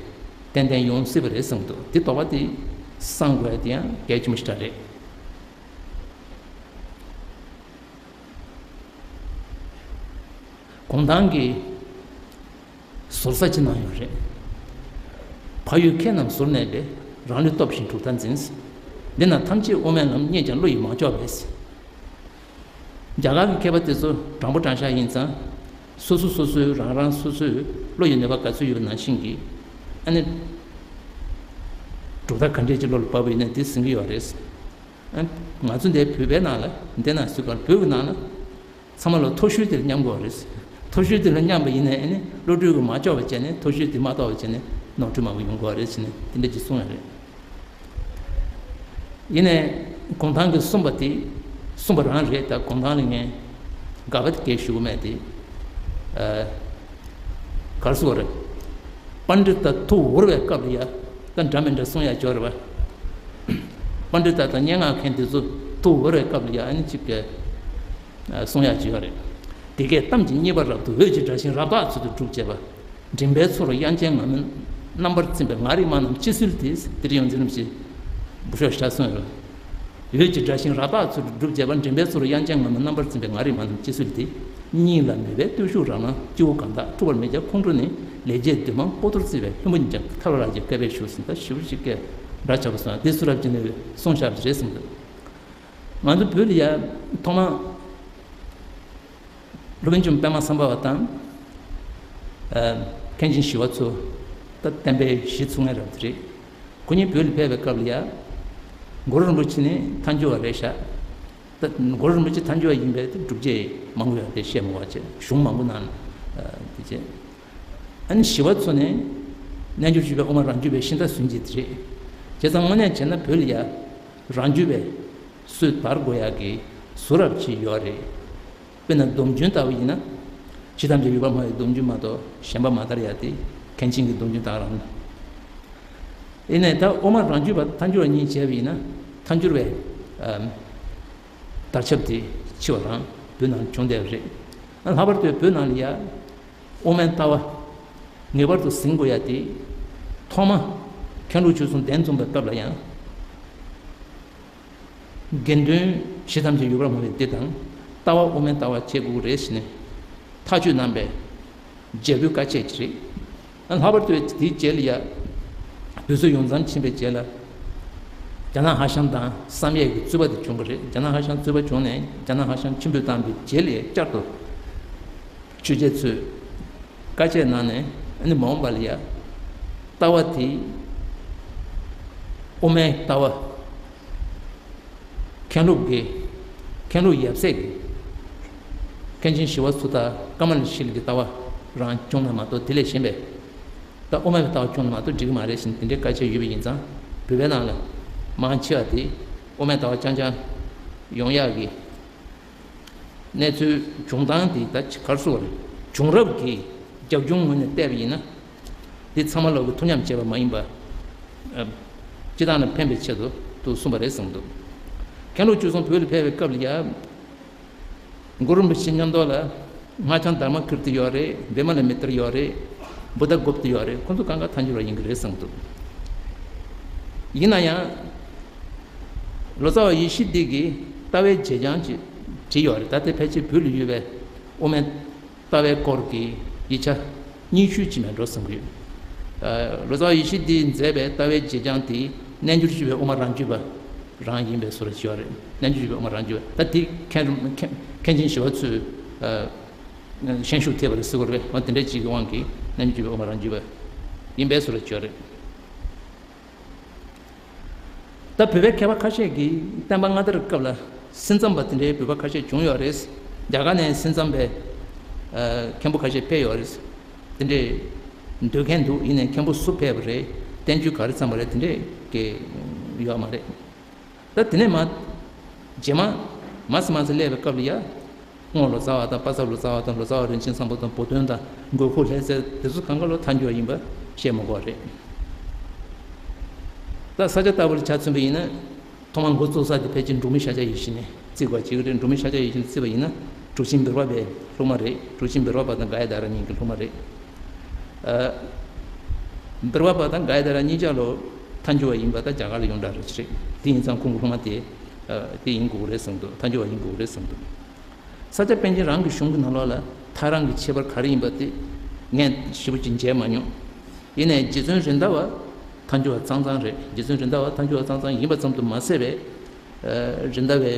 ཏན་ཏན་ཡོང་སྲིད་པ་རེད་བསམ་འདུག་དེ་དོགས་པ་དེ་སངས་དགོས་ཡ་དེ་ཡང་གལ་ཆེན་པོ་ཞིག་རེད། གུང་ཐང་གི་ཟུར་ཟ་ཅིག་གནང་ཡོད་རེད། ཕ་ཡུལ་ཁྱེད་རྣམས་ཟུར་གནས་པས། རང་ལུས་སྟོབས་བཞིན་གྲུབ་མཐའ་འཛིན། འདི་ན་ཐམས་ཅད་དབུ་མའི་ལམ། རྙེད་ཀྱང་བློ་ཡིས་མ་ལྕོགས་པས། རྒྱ་གར་གྱི་མཁས་པ་དེ་ཚོ་དྲང་པོ་དྲང་བཞག་ཡིན་ཙང་། སོ་སོ་སོ་སོའི་རང་རང་སོ་སོའི་བློ་ཡི་ནུས་པ་ག་ཚོད་ཡོད་པ་ནང་བཞིན་གྱིས། ཨ་ནི། གྲུབ་མཐའ་ག་འདྲས་ཀྱི་བློ་ལ་བབས་པ་ཡིན་ན་དེ་ཟིན་གྱི་ཡོད་རེད། ཨ། ང་ཚོ་འདིར་བོད་པའི་ནང་ལ། འདི་ན་སུས་གང་བོད་ཀྱི་ནང་ལ། ཚང་མ་ལ་མཐོ་ཤོས་དེ་ལ་མཉམ་དགོས་རེད། མཐོ་ཤོས་དེ་ལ་མཉམ་པ་ཡིན་ནའི་ཨ་ནི་བློ་གྲོས་ཀྱིས་མ་ལྕོགས་པ་བྱས་ནས། མཐོ་ཤོས་དེ་མ་ཐོབ་པ་བྱས་ནས་ནོར་འཁྲུལ་མང་པོ་ཡོང་གི་རེད་ཟེར་ནས་དེ་འདྲ་ཅིག་གསུངས་ཡོད་རེད། ཡིན་ནའི་གུང་ཐང་གིས་གསུངས་པ་དེ། གསུངས་པ་རང་རེད། ད་གུང་ཐང་ལ་ངས་དགག་པ་དེ་གས་ཞུ་གི་མེད་དེ། ཨ། ག་རེ་ཟེར་དགོས་རེད། པཎྜི་ཏ་ཐུགས་འུར་བའི་སྐབས་ལ་ཡ། ད་འདྲ་མི་འདྲ་གསུང་ཡ་ཅིག་ཡོད་རེད་པ། པཎྜི་ཏ་དང་སྙན་ངག་མཁན་དེ་ཚོ་ཐུགས་འུར་བའི་སྐབས་ལ་ཡ། ཨ་ནི་གཅིག་གིས་གསུང་ཡ་ཅིག་ཡོད་རེད། དེ་སྐད་གཏམ་གྱི་སྙིགས་པ་རབ་ཏུ། འོད་ཀྱི་སྒྲ་བཞིན་རབ་རྟགས་ཚུལ་དུ་སྒྲུབ་བྱེད་པ། མགྲིན་པའི་ཚོར་དབྱངས་ཅན་ངང་མོའི་རྣམ་པར་ཚིམ་པའི་ངག་རིག་མ་རྣམས་ཅི་སུལ་ཏེ། དེ་རིང་ཡོངས་འཛིན་རིན་པོ་ཆེས་འབུ་ཤོག་ཞིག་གསུངས་ཡོད། འོད་ཀྱི་སྒྲ་བཞིན་རབ་རྟགས་ཚུལ་དུ་སྒྲུབ་བྱེད་པ། མགྲིན་པའི་ཚོར་དབྱངས་ཅན་ངང་མོའི་རྣམ་པར་ཚིམ་པའི་ངག་རིག་མ་རྣམས་ཅི་སུལ་ཏེ། སྙིང་ལ་མོས་པའི་བརྟུལ་ཞུགས་རང་སྣང་སྤྱི་བོ་གང་དག་འཁྲུགས་པར་མི་བྱ། ཁོང་ཁྲོ་ནི་ལས་བྱེད་འདུན་མ་ཀོ་ཐོར་བརྩིགས་པའི་ལྷུན་པོ་ཉིད་ཀྱང་ཐར་བ་རང་རྒྱལ་བསྐལ་པའི་ཤུགས་ཟིན། ད་ཞིབ་ཅིག་གིས་འདྲ་ཆགས་པ་སོང་། འདི་གསུང་རབ་ཀྱི་ནི་གསུང་བཞག་པ་རེད་གསུངས་འདུག་ང་ཚོ་བོད་ལ་ཡ་ཐོག་མ། སློབ་དཔོན་ཆེན་པོ་པདྨ་སམ་བྷ་བ་དང་། ཨ། མཁན་ཆེན་ཞི་བ་འཚོ། ད་བསྟན་པའི་གཞི་ཚུགས་མཁན་རབ་དེ་རེད། ཁོ་གཉིས་བོད་ལ་ཕེབས་པའི་སྐབས་ལ་ཡ། གུ་རུ་རིན་པོ་ཆེ་ནི་ཐལ་འགྱུར་བ་རེད་ཤག་ད་གུ་རུ་རིན་པོ་ཆེ་ཐལ་འགྱུར་བ་ཡིན་པའི་སྒྲུབ་བྱེད་མང་པོ་ཡོད་དེ་བཤད་མི་དགོས་པ་བྱས། གཞུང་མང་པོ་ནང་། ཨ། དེ་བྱས། ཨ་ནི་ཞི་བ་འཚོ་ནི་རྣལ་འབྱོར་སྤྱོད་པའི་དབུ་མ་རང་རྒྱུད་པའི་ཤིང་རྟ་ཟུན་གྱི་དེ་རེད། བྱས་ཙང་དངོས་གནས་བྱས་ན་བོད་ལ་ཡ། རང་རྒྱུད་པའི་ སྲོལ་དར་དགོས་ཡག་གི་བཟོ་རབས་ཅིག་ཡོད་རེད། དཔེར་ན་སྡོམ་རྒྱུན་ལྟ་བུ་ཡིན་ན། ཇི་ཐམས་ཅད་ཡོད་པར་སྨྲ་བའི་སྡོམ་རྒྱུན་མ་གཏོགས་གཞན་པ་མ་དར་ཡ་དེ་མཁན་ཆེན་གྱི་སྡོམ་རྒྱུན་དག་རང་། ཡིན་ནའི་ད་དབུ་མ་རང་རྒྱུད་པ་ཐལ་འགྱུར་བ་གཉིས་བྱས་པ་ཡིན་ན་ཐལ་འགྱུར་བའི་ཨམ། དར་ཁྱབ་དེ་ཆེ་བ་རང་བོད་ནང་བྱུང་བསྡད་པ་རེད། ཨ་ལྷག་པར་དུ་བོད་ནང་ལ་ཡ་དབུ་མའི་ལྟ་བ་ངེས་པར་དུ་ཟིན་དགོས་ཡ་དེ་ཐོག་མ་མཁན་སློབ་ཆོས་གསུམ་གདན་འཛོམས་པའི་སྐབས་ལ་ཡང་། དགེ་འདུན་ཇི་ཙམ་ཅིག་ཡོད་པར་སྨྲ་བའི་སྡེ་དང་ལྟ་བ་དབུ་མའི་ལྟ་བ་བྱེད་དགོས་རེད་ཟེར་ནས་ཐག་གཅོད་གནང་བའི་རྒྱལ་པོའི་བཀའ་ཆད་ཅིག་རེད། ལྷག་པར་དུ་དེའི་རྗེས་ལ་ཡ་བོད་སོག་ཡོངས་ཚང་ཕྱིན་པའི་རྗེས་ལ་རྒྱ་ནག་ཧྭ་ཤང་དང་བསམ་ཡས་ཀྱི་རྩོད་པ་དེ་བྱུང་བ་རེད། རྒྱ་ནག་ཧྭ་ཤང་རྩོད་པ་བྱུང་ནས་རྒྱ་ནག་ཧྭ་ཤང་ཆེན་པོས་བཏང་བའི་རྗེས་ལ་བསྐྱར་དུ་ཆོས་རྗེ་ཚོས་བཀའ་ཆད་གནང་ནས་ཨ་ནི་མ་འོངས་པ་ལ་ཡ་ལྟ་བ་དེ་དབུ་མའི་ལྟ་བ། མཁན་སློབ་ཀྱི། མཁན་སློབ་ཡབ་སྲས་ཀྱི། མཁན་ཆེན་ཞི་བ་འཚོ་དང་ཀ་མ་ལ་ཤཱི་ལ་གི་ལྟ་བ་རང་སྐྱོང་ན་མ་གཏོགས་དེ་ལས་གཞན་པའི། ད་དབུ་མའི་ལྟ་བ་སྐྱོང་ན་མ་གཏོགས་འགྲིག་གི་མ་རེད་ཟེར་དེ་འདྲའི་བཀའ་ཆད་ཡོད་པ་ཡིན་ཙང་བོད་པའི་ནང་ལ་མང་ཆེ་བ་དེ་དབུ་མའི་ལྟ་བ་རྐྱང་རྐྱང་ཡོང་ཡག་གི་གནས་ཚུལ་བྱུང་སྟངས་དེ་ད་ཅི་གར་སོང་བ་རེད། བྱུང་རབས་ཀྱི་རྒྱབ་ལྗོངས་ངོས་ནས་བལྟས་པ་ཡིན་ན། འདི་ཚང་མ་ལོག་གི་ཐུགས་ཉམས་བྱས་པ་མ་ཡིན་པ། ཨ། སྤྱི་བཏང་ལ་ཕན་པའི་ཆེད་དུ་དུ་གསུངས་པ་རེད་གསུངས་འདུག་མཁན་སློབ་ཆོས་གསུམ་བོད་ལ་ཕེབས་པའི་སྐབས་ལ་ཡ། གུ་རུ་རིན་པོ་ཆེ་མཉམ་དུ་ལ་སྔགས་འཆང་དྷརྨ་ཀིརྟི་ཡོད་རེད། བི་མ་ལ་མི་ཏྲ་ཡོད་རེད། བུདྡྷ་གུཔྟ་ཡོད་རེད། ཁོ་ཚོ་གང་ག་ཐལ་འགྱུར་བ་ཡིན་གྱི་རེད་གསུངས་འདུག་ཡིན་ན་ཡང་། ལོ་ཙཱ་བ་ཡེ་ཤེས་འདི་གིས་ལྟ་བའི་བརྗེད་བྱང་ཅིག་བྲིས་ཡོད་རེད། ད་ལྟའི་ཕལ་ཆེར་བོད་ལ་ཡོད་པའི་དབུ་མའི་ལྟ་བའི་སྐོར་གྱི་ཡིག་ཆ་རྙིང་ཤོས་ཅིག་མེད་འགྲོ་བསམ་གྱི་ཡོད། ལོ་ཙཱ་བ་ཡེ་ཤེས་འདིས་མཛད་པའི་ལྟ་བའི་བརྗེད་བྱང་དེ་རྣལ་འབྱོར་སྤྱོད་པའི་དབུ་མ་རང་རྒྱུད་པ་རང་ཡིན་པའི་བཟོ་འདྲ་ཅིག་ཡོད་རེད། རྣལ་འབྱོར་སྤྱོད་པའི་དབུ་མ་རང་རྒྱུད་པ་ད་དེ་མཁན་མཁན་མཁན་ཆེན་ཞི་བ་འཚོས་ཤན་ཤུགས་ཐེབས་པ་རེད་ཟེར་དགོས་རེད། འོ་དེ་འདྲ་ཅིག་གི་དབང་གིས་རྣལ་འབྱོར་སྤྱོད་པའི་དབུ་མ་རང་རྒྱུད་པ་ཡིན་པའི་བཟོ་འདྲ་ཅིག་ཡོད་རེད། ད་བོད་པའི་མཁས་པ་ཁ་ཤས་ཀྱིས་བསྟན་པ་སྔ་དར་སྐབས་ལ་སེམས་ཙམ་པ་དེ་འདྲའི་བོད་པ་ཁ་ཤས་བྱུང་ཡོད་རེད། རྒྱ་གར་ནས་སེམས་ཙམ་པའི་ཨ་མཁན་པོ་ཁ་ཤས་ཕེབས་ཡོད་རེད། དེ་འདྲའི་འདོད་མཁན་འདུག་ཡིན་ནའི་མཁན་པོ་སུ་ཕེབས་པ་རེད། བསྟན་བཅོས་ག་རེ་བརྩམས་པ་རེད། དེ་འདྲའི་གི་ཡོད་མ་རེད། ད་དེ་ནས་མ་རྗེས་མ་མ་སི་མ་སི་སླེབས་པའི་སྐབས་ལ་ཡ། སྔོན་ལོ་ཙཱ་བ་དང་པ་ཚབ་ལོ་ཙཱ་བ་དང་ལོ་ཙཱ་བ་རིན་ཆེན་བཟང་པོ་དང་བུ་སྟོན་དང་མགོན་ཁོག་ལྷ་རྩེ་དེ་ཚོ་གང་ག་ལོ་ཐལ་འགྱུར་བ་ཡིན་པ་བཤད་མི་དགོས་རེད། ད་ས་སྐྱ་ལྟ་བུ་ལ་ཆ་མཚོན་པ་ཡིན་ན་ཐོག་མར་འགོ་བཙུགས་ས་དེ་ཕལ་ཆེར་འབྲུག་མི་ཤཱཀྱ་ཡིད་བཞིན་ནས་བརྩི་དགོས་ཅིག་རེད། འབྲུག་མི་ཤཱཀྱ་ཡིད་བཞིན་བརྩིས་པ་ཡིན་ན་འབྲུག་ཆེན་བེར་པ་པའི་སློབ་མ་རེད། འབྲུག་ཆེན་བེར་པ་པ་དང་ག་ཡ་དྷ་ར་གཉིས་ཀྱི་སློབ་མ་རེད། ཨ། བེར་པ་པ་དང་ག་ཡ་དྷ་ར་གཉིས་ཆ་ལོ་ཐལ་འགྱུར་བ་ཡིན་པ་ད་རྒྱ་གར་ལ་ཡོངས་གྲགས་རེད་ཅིག་རེད། དེ་ཡིན་ཙང་ཁོང་གི་སློབ་མ་དེ་ཨ་དེ་ཡིན་དགོས་རེད་བསམ་འདུག་ཐལ་འགྱུར་བ་ཡིན་དགོས་རེད་བསམ་འདུག་ས་སྐྱ་པཎ་ཆེན་རང་གི་གཞུང་གི་ནང་ལོགས་ལ་ཐལ་རང་གི་ཁྱད་པར་ག་རེ་ཡིན་པ་དེ་ངས་ཞིབ་པོ་ཅིག་མཇལ་མ་མྱོང་། ཡིན་ནའི་རྗེ་བཙུན་རེད་མདའ་བ་ཐལ་འགྱུར་བ་གཙང་གཙང་རེད། རྗེ་བཙུན་རེད་མདའ་བ་ཐལ་འགྱུར་བ་གཙང་གཙང་ཡིན་པ་ཙམ་དུ་མ་ཟད་པའི་ཨ་རེད་མདའ་བའི་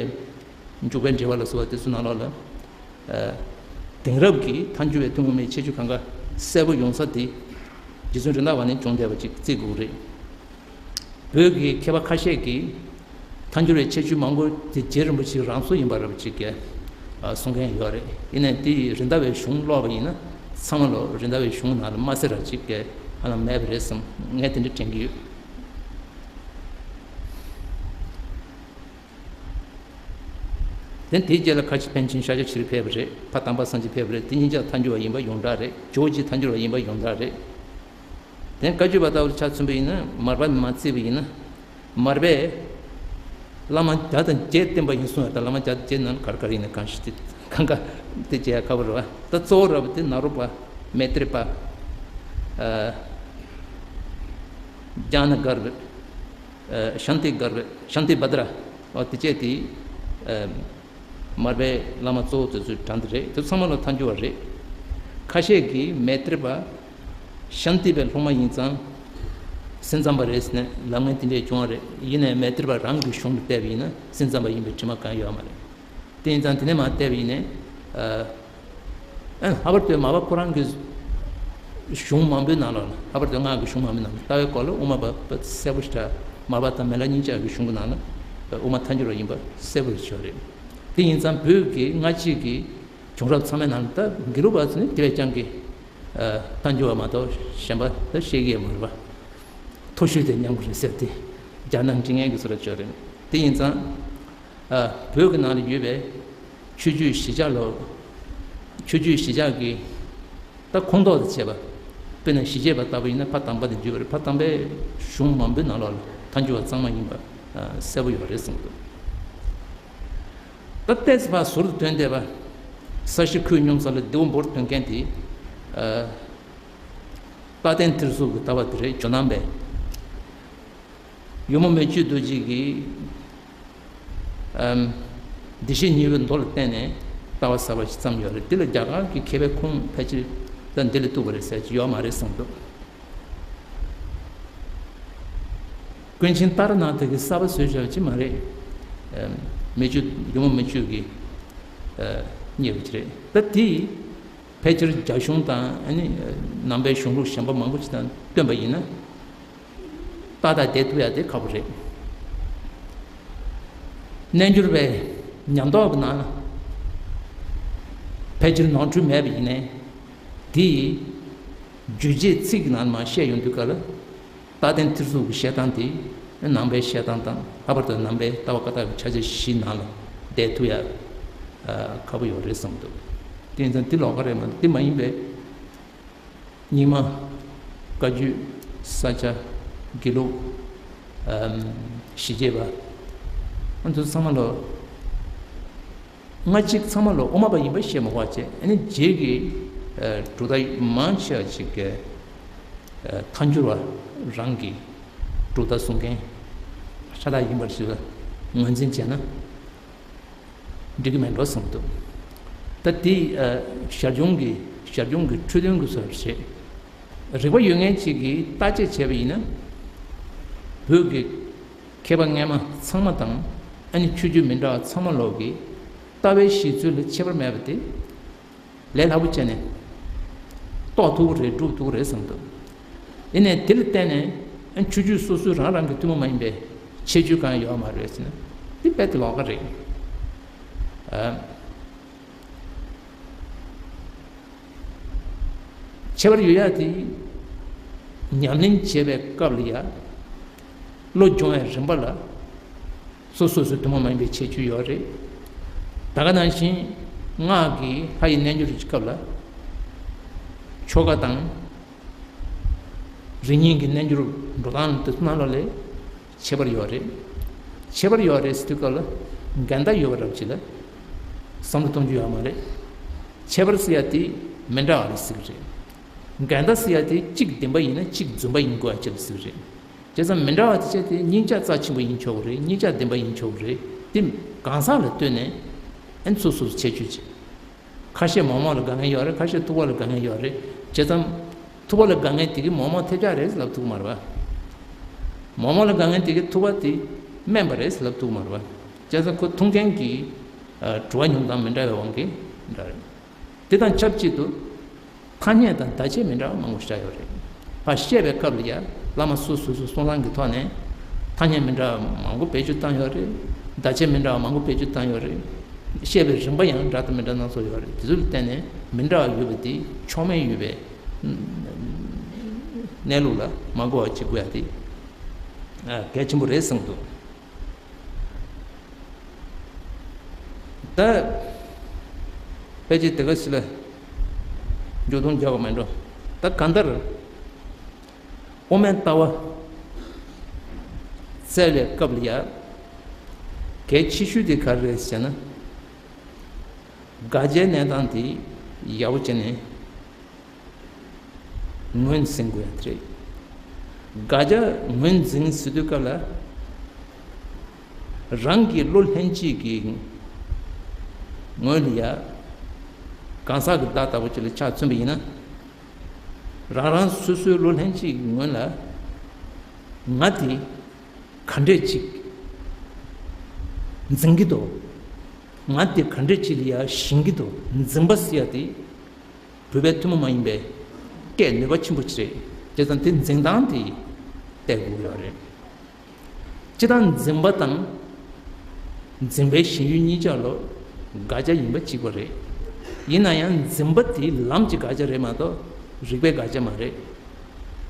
འཇུག་པའི་འགྲེལ་པ་ལ་སོགས་པ་དེ་ཚོ་ནང་ལོགས་ལ་ཨ་དེང་རབས་ཀྱི་ཐལ་འགྱུར་བའི་ཐུན་མོང་མའི་ཁྱད་ཆོས་གང་ག་གསལ་པོ་ཡོང་ས་དེ་རྗེ་བཙུན་རེད་མདའ་བ་ནས་བྱུང་བསྡད་པ་ཅིག་བརྩི་དགོས་རེད། བོད་ཀྱི་མཁས་པ་ཁ་ཤས་ཀྱིས་ཐལ་འགྱུར་བའི་ཁྱད་ཆོས་མང་པོ་དེ་རྗེ་རིན་པོ་ཆེ་རང་བཟོ་ཡིན་པ་འདྲ་པོ་ཅིག་གིས་ཨ་གསུང་མཁན་ཡོད་རེད། ཡིན་ནའི་དེ་རེད་མདའ་བའི་གཞུང་ཀློག་པ་ཡིན་ན་ཚང་མ་ལོ་རེད་མདའ་བའི་གཞུང་ནང་ལ་མ་གསལ་ར་ཅིག་གིས་ཧ་ལམ་མེད་པ་རེད་བསམ། ངས་དེ་འདྲ་དྲན་གྱི་ཡོད། དེ་དེའི་རྗེས་ལ་ཁ་ཆེ་པཎ་ཆེན་ཤཱཀྱ་ཤྲཱི་ཕེབས་པ་རེད། ཕ་དམ་པ་སངས་རྒྱས་ཕེབས་པ་རེད། དེ་གཉིས་ཆ་ཐལ་འགྱུར་བ་ཡིན་པ་ཡོངས་གྲགས་རེད། ཇོ་བོ་རྗེ་ཐལ་འགྱུར་བ་ཡིན་པ་ཡོངས་གྲགས་རེད། དེ་བཀའ་བརྒྱུད་པ་ལྟ་བུར་ཆ་མཚོན་པ་ཡིན་ན་མར་པ་མ་བརྩིས་པ་ཡིན་ན། མར་པས་བླ་མ་བརྒྱ་དང་བརྒྱད་བསྟེན་པ་ཡིན་གསུངས་ཡ། ད་བླ་མ་བརྒྱ་དང་བརྒྱད་ནང་ག་རེ་ག་རེ་ཡིན་ན་གང་ཞིག་དེ་གང་ག་དེ་བྱེད་ཡ་ཁག་པོ་རེད་བ། ད་གཙོ་བོ་ར་བ་དེ་ནཱ་རོ་པ། མེ་ཏྲི་པ། ཨ། ཛྙཱ་ན་གརྦྷ། ཨ། ཤཱནྟི་གརྦྷ། ཤཱནྟི་བྷ་དྲ། འོ་དེ་བཅས་དེ། ཨ། མར་པའི་བླ་མ་གཙོ་བོ་དེ་ཚོའི་གྲངས་དེ་རེད། དེ་ཚང་མ་ལ་ཐལ་འགྱུར་བ་རེད། ཁ་ཤས་ཀྱིས་མེ་ཏྲི་པ་ཤཱནྟི་པའི་སློབ་མ་ཡིན་ཙང་སེམས་ཙམ་པ་རེད་ཟེར་ནས་ལབ་མཁན་དེ་འདྲས་བྱུང་བ་རེད། ཡིན་ནའི་མེ་ཏྲི་པ་རང་གི་གཞུང་དུ་བལྟས་པ་ཡིན་ན་སེམས་ཙམ་པ་ཡིན་པའི་དྲི་མ་གང་ཡོད་མ་རེད། དེ་ཡིན་ཙང་དེ་ནས་མར་བལྟས་པ་ཡིན་ནའི། ཨ། ཨ། ལྷག་པར་དུ་མར་པ་ཁོ་རང་གི་གཞུང་མང་པོའི་ནང་ལོགས་ལ། ལྷག་པར་དུ་སྔགས་ཀྱི་གཞུང་མང་པོའི་ནང་ལ་ལྟ་བའི་སྐོར་ལ་དབུ་མ་པ་གསལ་པོ་ཞེ་དྲག་མར་པ་དང་མི་ལ་གཉིས་ཆར་གྱི་གཞུང་གི་ནང་ལ་དབུ་མ་ཐལ་འགྱུར་བ་ཡིན་པ་གསལ་པོ་ཞིག་ཡོད་རེད། དེ་ཡིན་ཙང་བོད་ཀྱི་སྔ་ཕྱི་གི་བྱུང་རབས་ཚང་མའི་ནང་ལ་ད་དགེ་ལུགས་པ་ཚོ་ནི་དེ་བས་ཀྱང་གི་ཐལ་འགྱུར་བ་མ་གཏོགས་གཞན་པ་ད་བཤད་ཀྱི་ཡོད་མ་རེད་པ། མཐོ་ཤོས་དེ་མཉམ་གི་རེད་ཟེར་ཏེ་རྒྱ་ནག་འབྲི་མཁན་གྱི་བཟོ་འདྲ་ཅིག་ཡོད་རེད། དེ་ཡིན་ཙང་། ཨ། བོད་ཀྱི་ནང་ལ་ཡོད་པའི་ཆོས་བརྒྱུད་གཞིས་ཆགས་ལོ། ཆོས་བརྒྱུད་གཞིས་ཆགས་ཀྱི་ད་ཁོངས་གཏོགས་དང་བཅས་པ། དཔེར་ན་ཞི་བྱེད་པ་ལྟ་བུ་ཡིན་ན་ཕ་དམ་པ་དང་བརྒྱུད་པ་རེད། ཕ་དམ་པའི་གཞུང་མང་པོའི་ནང་ལོགས་ལ་ཐལ་འགྱུར་བ་གཙང་མ་ཡིན་པ་གསལ་པོ་ཡོད་རེད་གསུངས་འདུག། ད་ཏོག་ཙམ་ཕར་ཟུར་དུ་ཐོན་བསྡད་པ། ས་གཞི་ཁོད་སྙོམས་ས་ལ་རྡེའུ་འབུར་ཐོན་མཁན་དེ། ཨ། རྟག་བརྟན་ཐེར་ཟུག་གི་ལྟ་བ་དེ་རེད། ཇོ་ནང་པའི་ཡུ་མོ་མི་བཅུ་རྡོ་རྗེ་གིས། ཨམ། བདེ་གཤེགས་སྙིང་པོའི་མདོ་ལ་བརྟེན་ནས་ལྟ་བ་གསར་པ་ཞིག་བརྩམས་ཡོད་རེད། འདི་ལ་རྒྱ་གར་གྱི་མཁས་པའི་ཁོངས་ཕལ་ཆེར་ད་འདི་ལ་གཏུགས་པ་རེད་ཟེར་གྱི་ཡོད་མ་རེད་གསུངས་འདུག། ཀུན་མཁྱེན་ཏཱ་ར་ནཱ་ཐ་གིས་གསར་པ་བཟོས་བཞག་པ་ཅིག་མ་རེད། ཨམ། མི་བཅུ། ཡུ་མོ་མི་བཅུ་གིས། ཨ། རྙེད་པ་ཅིག་རེད། ད་དེ་ཕལ་ཆེར་རྒྱ་གཞུང་དང་ཨ་ནི་ནང་པའི་གཞུང་ལུགས་གཞན་པ་མང་པོ་ཅིག་དང་བསྟུན་པ་ཡིན་ན། ཏག་ཏག་བསྡད་ཐུབ་ཡ་དེ་ཁག་པོ་རེད། རྣལ་འབྱོར་པའི་ཉམས་རྟོགས་ཀྱི་ནང་ལ་ཕལ་ཆེར་ནོར་འཁྲུལ་མེད་པ་ཡིན་ནའི། དེ་ཡི་རྒྱུད་བྱེད་ཚིག་གི་ནང་མར་བཤད་ཡོང་དུས་སྐབས་ལ། རྟག་བརྟན་ཐེར་ཟུག་གི་བཤད་སྟངས་དེ་ནང་པའི་བཤད་སྟངས་དང་། ལྷག་པར་དུ་ནང་པའི་ལྟ་བ་བཀའ་རྟགས་ཀྱི་ཆ་ཆ་བཞི་ནང་ལ་བསྡད་ཐུབ་ཡ། ཨ། ཁག་པོ་ཡོད་རེད་བསམ་འདུག། དེ་ཡིན་ཙང་དེ་ལོགས་ཀ་རེད་མ་གཏོགས་དེ་མ་ཡིན་པའི། རྙིང་མ། བཀའ་བརྒྱུད། ས་སྐྱ། དགེ་ལུགས། ཨམ། ཞི་བྱེད་པ། ཨ་ནི་ཚོ་ཚང་མ་ལོ། སྔ་ཕྱི་ཚང་མ་ལོ་དབུ་མ་པ་ཡིན་པ་བཤད་མ་དགོས་པ་བྱས། ཨ་ནི་རྗེས་ཀྱི། ཨ། གྲུབ་མཐའ་མང་ཆེ་བ་ཞིག་གི། ཨ། ཐལ་འགྱུར་བ་རང་གི་གྲུབ་མཐའ་གསུང་མཁན་ཤ་སྟག་ཡིན་པར་ཞིག་ལ་ངོས་འཛིན་བྱས་ན། འགྲིག་གི་མེད་འགྲོ་བསམ་འདུག། ད་དེ། ཨ། ཞར་བྱུང་གི། ཞར་བྱུང་གི་འཕྲོས་དོན་གྱི་བཟོ་འདྲ་ཞིག་རེད། རིག་པ་ཡོད་མཁན་ཅིག་གིས་བརྟག་དཔྱད་བྱས་པ་ཡིན་ན། བོད་ཀྱི་མཁས་པ་སྔ་མ་ཚང་མ་དང་། ཨ་ནི་ཆོས་བརྒྱུད་མི་འདྲ་བ་ཚང་མ་ལོག་གི་ལྟ་བའི་གཞི་རྩ་ལ་ཁྱད་པར་མེད་པ་དེ། ལས་སླ་པོ་བྱས་ནས་རྟོགས་ཐུབ་ཀྱི་རེད། སྒྲུབ་ཐུབ་ཀྱི་རེད་བསམ་འདུག། ཡིན་ནའི་དེ་ལ་བརྟེན་ནས་ཆོས་བརྒྱུད་སོ་སོའི་རང་རང་གི་ཐུན་མོང་མ་ཡིན་པའི་ཁྱད་ཆོས་གང་ཡང་ཡོད་མ་རེད་ཟེར་ན། འདི་རྦད་དེ་ལོགས་ཀ་རེད། ཨ། ཁྱད་པར་ཡོད་ཡ་དེ། ཉམས་ལེན་བྱེད་པའི་སྐབས་ལ་ཡ། བློ་སྦྱོང་བའི་རིམ་པ་ལ། སོ་སོ་སོའི་ཐུན་མོང་མ་ཡིན་པའི་ཁྱད་ཆོས་ཡོད་རེད། ད་ག་ནང་བཞིན་སྔགས་ཀྱི་ལྷ་ཡི་རྣལ་འབྱོར་གྱི་སྐབས་ལ། ཆོ་ག་དང་། རིགས་ངེས་ཀྱི་རྣལ་འབྱོར་འགྲོ་སྟངས་དེ་ཚོ་ནང་ལོགས་ལ་ཁྱད་པར་ཡོད་རེད། ཁྱད་པར་ཡོད་རེད་ཟེར་དུས་སྐབས་ལ་འགལ་ཟླ་ཡོད་པ་འདྲ་པོ་ཅིག་ལ་བསམ་བློ་གཏོང་རྒྱུ་ཡོད་མ་རེད། ཁྱད་པར་ཟེར་ཡ་དེ་མི་འདྲ་བ་ལ་ཟེར་གི་རེད། འགལ་ཟླ་ཟེར་ཡ་དེ་གཅིག་བདེན་པ་ཡིན་ན་གཅིག་རྫུན་པ་ཡིན་དགོས་ཡ་ཅིག་ལ་ཟེར་གི་རེད། བྱས་ཙང་མི་འདྲ་བ་དེ་བྱས་ཏེ་གཉིས་ཆ་རྩ་ཆེན་པོ་ཡིན་ཆོག་གི་རེད། གཉིས་ཆ་བདེན་པ་ཡིན་ཆོག་གི་རེད། དེ་གང་ཟག་ལ་ལྟོས་ནས་ཨན་སོ་སོ་སོ་ཁྱད་ཆོས་ཅིག། ཁ་ཤས་མོག་མོག་ལ་དགའ་མཁན་ཡོད་རེད། ཁ་ཤས་ཐུག་པ་ལ་དགའ་མཁན་ཡོད་རེད། བྱས་ཙང་ཐུག་པ་ལ་དགའ་མཁན་དེ་གིས་མོག་མོག་ཐེབས་ཆག་རེད་ལབ་ཐུབ་ཀྱི་མ་རེད་པ། མོག་མོག་ལ་དགའ་མཁན་དེ་གིས་ཐུག་པ་དེ་སྨན་པ་རེད་ལབ་ཐུབ་ཀྱི་མ་རེད་པ། བྱས་ཙང་ཁོ་འཐུང་མཁན་གྱི། ཨ། བྲོ་བ་མྱོང་སྟངས་མི་འདྲ་བའི་དབང་གིས་འདྲ་རེད། དེ་དང་ཆབས་ཅིག་ཏུ། ཐ་སྙད་དང་བརྡ་ཆད་མི་འདྲ་བ་མང་པོ་བཞག་ཡོད་རེད། ཕར་བཤད་པའི་སྐབས་ལ་ཡང་བླ་མ་སོ་སོ་སོའི་གསུང་སྟངས་ཀྱི་ཐོག་ནས་ཐ་སྙད་མི་འདྲ་བ་མང་པོ་བེད་སྤྱོད་བཏང་ཡོད་རེད། བརྡ་ཆད་མི་འདྲ་བ་མང་པོ་བེད་སྤྱོད་བཏང་ཡོད་རེད། བཤད་པའི་རིམ་པ་ཡང་འདྲ་དང་མི་འདྲ་སྣ་ཚོགས་ཡོད་རེད། དེ་ཚོ་ལ་བརྟེན་ནས་མི་འདྲ་བ་ཡོད་པ་དེ་ཕྱོགས་མེད་ཡོད་པའི་གནས་ལུགས་ལ་མ་གོ་བ་བྱེད་དགོས་ཡ་དེ་གལ་ཆེན་པོ་རེད་བསམ་འདུག། ད་ཕལ་ཆེར་དེ་ག་ཞིག་ལ་འཇུག་ལྡོག་རྒྱག་པ་མེད་འགྲོ། ད་གང་ལྟར་དབུ་མའི་ལྟ་བ་བཙལ་བའི་སྐབས་ལ་ཡ་གལ་ཆེ་ཤོས་དེ་ག་རེ་རེད་ཟེར་ན། དགག་བྱའི་གནས་སྟངས་དེ་ཡག་པོ་བྱས་ནས། ངོས་ཟིན་དགོས་ཡ་དེ་རེད། དགག་བྱ་ངོས་འཛིན་ཟེར་དུས་སྐབས་ལ། རང་གི་བློ་ལྷན་སྐྱེས་ཀྱི་ངོས་ལ་ཡ། གང་ཟག་གི་བདག་ལྟ་བུ་ཅིག་ལ་ཆ་མཚོན་པ་ཡིན་ན། རང་རང་སོ་སོའི་བློ་ལྷན་སྐྱེས་ཀྱི་ངོས་ལ། ང་དེ་ག་འདྲས་ཅིག་འཛིན་གྱི་འདུག། ང་དེ་ག་འདྲས་ཅིག་ལ་ཡ་ཞེན་གྱི་འདུག། འཛིན་པ་ཟེར་ཡ་དེ། བོད་པའི་ཐུན་མོང་མ་ཡིན་པའི་སྐད་ནུས་པ་ཆེན་པོ་ཅིག་རེད། བྱས་ཙང་དེ་འཛིན་སྟངས་དེ་བལྟ་དགོས་ཡོད་རེད། སྤྱིར་བཏང་འཛིན་པ་དང་འཛིན་པའི་ཞེན་ཡུལ་གཉིས་ཆ་ལོ་དགག་བྱ་ཡིན་པ་གཅིག་པ་རེད། ཡིན་ན་ཡང་འཛིན་པ་དེ་ལམ་གྱི་དགག་བྱ་རེད་མ་གཏོགས་རིགས་པའི་དགག་བྱ་མ་རེད།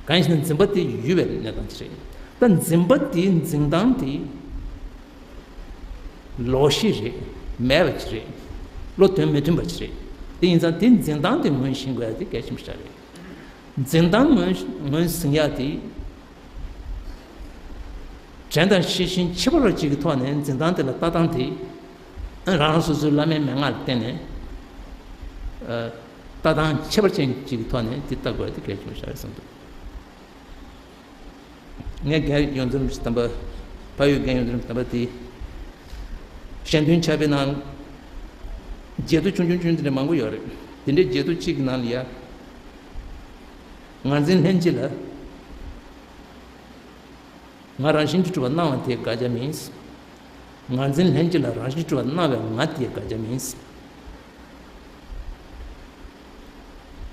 གང་ཡིན་ཟེར་ན་འཛིན་པ་དེ་ཡུལ་བའི་གནས་སྟངས་ཅིག་རེད། ད་འཛིན་པ་དེའི་འཛིན་སྟངས་དེ། ལོག་ཤེས་རེད། མེད་པ་ཅིག་རེད། བློ་དོན་མི་མཐུན་པ་ཅིག་རེད། དེ་ཡིན་ཙང་དེ་འཛིན་སྟངས་དེ་ངོས་ཤེས་དགོས་ཡ་དེ་གལ་ཆེན་པོ་ཞིག་རེད། འཛིན་སྟངས་ངོས་ངོས་ཟིན་ཡ་དེ། དྲན་དང་ཤེས་བཞིན་ཁྱད་པར་ཅིག་གི་ཐོག་ནས་འཛིན་སྟངས་དེ་ལ་ལྟ་སྟངས་དེ། ཨ་རང་རང་སོ་སོའི་བླ་མའི་མན་ངག་ལ་བརྟེན་ནས། ཨ། ལྟ་སྟངས་ཁྱད་པར་ཅན་ཅིག་གི་ཐོག་ནས་དེ་ལྟ་དགོས་ཡ་དེ་གལ་ཆེན་པོ་ཞིག་རེད་བསམ་འདུག། ངས་རྒན་ཡོངས་འཛིན་རིན་པོ་ཆེ་དམ་པ། ཕ་ཡུལ་རྒན་ཡོངས་འཛིན་རིན་པོ་ཆེ་དམ་པ་དེ། གཞན་དོན་ཆར་པའི་ནང་། བརྗེད་ཐོ་ཆུང་ཆུང་ཆུང་དེ་འདྲ་མང་པོ་ཡོད་རེད། དེ་འདྲའི་བརྗེད་ཐོ་གཅིག་གི་ནང་ལ་ཡ། ངར་འཛིན་ལྷན་སྐྱེས་ལ། ང་རང་བཞིན་གྱིས་གྲུབ་པ་སྣང་བ་དེའི་དགག་བྱ་མིན། ངར་འཛིན་ལྷན་སྐྱེས་ལ་རང་བཞིན་གྱིས་གྲུབ་པ་སྣང་བའི་ང་དེའི་དགག་བྱ་མིན།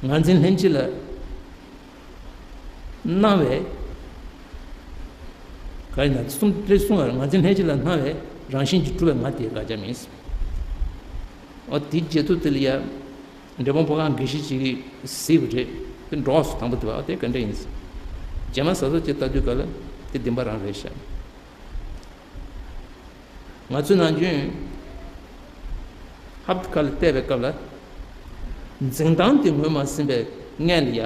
ངར་འཛིན་ལྷན་སྐྱེས་ལ་སྣང་བའི། ག་ཡིན་ན་གསུམ་རེ་གསུང་བར་ངར་འཛིན་ལྷན་སྐྱེས་ལ་སྣང་བའི་རང་བཞིན་གྱིས་གྲུབ་པའི་ང་དེའི་དགག་བྱ་མིན། འོ་དེའི་བརྗེད་ཐོ་དེ་ལ་ཡ། འབྲས་སྤུངས་ཕོ་བྲང་དགེ་བཤེས་ཅིག་གིས་གཟིགས་པ་རེད། དེ་འགྲོགས་སུ་དང་པོ་དེ་བ་དེ་ག་འདྲ་ཡིན། རྗེས་མ་གཟབ་གཟབ་བྱས་ལྟ་དུས་ག་ལ་དེ་བདེན་པ་རང་རེད་ཤག། ང་ཚོའི་ནམ་རྒྱུན་ཧབ་ཁ་ལ་བལྟས་པའི་སྐབས་ལ། འཛིན་སྟངས་དེ་ངོས་མ་ཟིན་པའི་སྔོན་ལ་ཡ།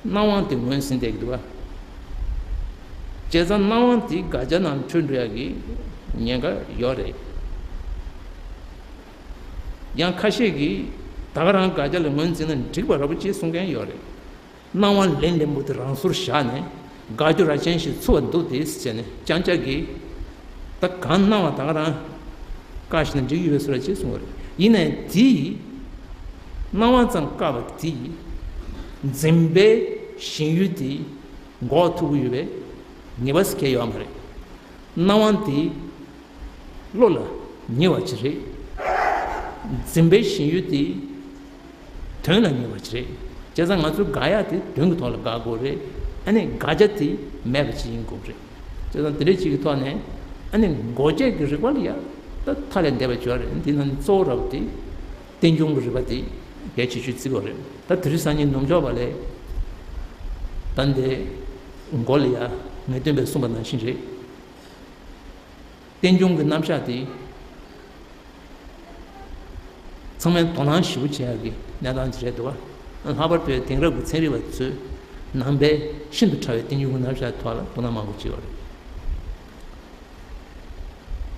སྣང་བ་དེ་ངོས་ཟིན་བསྡད་ཀྱི་འདུག་བ། བྱས་ཙང་སྣང་བ་དེ་དགག་བྱ་ནང་འཁྲུལ་འགྲོ་ཡ་གི་ཉེན་ཁ་ཡོད་རེད། ཡང་ཁ་ཤས་ཀྱིས་ད་ག་རང་དགག་བྱ་ལ་ངོས་འཛིན་ན་འགྲིག་པ་འདྲ་པོ་ཅིག་གསུང་མཁན་ཡོད་རེད། སྣང་བ་ལན་ལན་པོ་དེ་རང་སོར་བཞག་ནས་དགག་རྒྱུ་ར་ཅན་ཞིག་ཚུགས་པ་འདུག་དེ་ཟེར་ནས་ཅང་ཅག་གིས་ད་གང་སྣང་བ་ད་ག་རང་བཀག་ཤེས་ན་འགྲིག་ཡོད་པའི་བཟོ་འདྲ་ཅིག་གསུང་བ་རེད། ཡིན་ནའི་དེ་ཡིས་སྣང་བ་ཙམ་བཀག་པ་དེ་ཡིས་འཛིན་པའི་ཞེན་ཡུལ་དེ་འགོག་ཐུབ་ཀྱི་ཡོད་པའི་ངེས་པ་ཟེར་མཁན་ཡོད་མ་རེད། སྣང་བ་དེ། བློ་ལ་ཉེ་བ་ཅིག་རེད། འཛིན་པའི་ཞེན་ཡུལ་དེ་དོན་ལ་ཉེ་བ་ཅིག་རེད། བྱས་ཙང་ང་ཚོས་དགག་ཡག་དེ་དོན་གྱི་ཐོག་ལ་དགག་དགོས་རེད། ཨ་ནི་དགག་བྱ་དེ་མེད་པ་ཅིག་ཡིན་དགོས་རེད། བྱས་ཙང་དེ་འདྲ་ཅིག་གི་ཐོག་ནས་ཨ་ནི་འགོག་བྱེད་ཀྱི་རིགས་པ་ལ་ཡ་ད་མཐའ་ལས་འདས་པ་ཅིག་ཡོད་རེད། འདི་ནང་གཙོ་བོ་ར་བ་དེ་རྟེན་འབྱུང་གི་རིགས་པ་དེ་གལ་ཆེ་ཤོས་བརྩི་དགོས་རེད། ད་དེ་རིང་སང་ཉིན་ནུབ་ཕྱོགས་པ་ལས་ད་འདི་མགོ་ལ་ཡ་ངེས་སྟོན་པས་གསུངས་པ་ནང་བཞིན་རེད། རྟེན་འབྱུང་གི་རྣམ་གཞག་དེ། ཚང་མས་དོ་སྣང་ཞེ་པོ་བྱེད་ཡག་གི་གནས་སྟངས་ཅིག་རེད་འདུག་བ། ལྷག་པར་དུ་དེང་རབས་ཀྱི་ཚན་རིག་པ་ཚོས་ནང་པའི་ཤིན་ཏུ་ཕྲ་བའི་རྟེན་འབྱུང་གི་རྣམ་གཞག་ཐོག་ལ་དོ་སྣང་མང་པོ་བྱས་པ་རེད།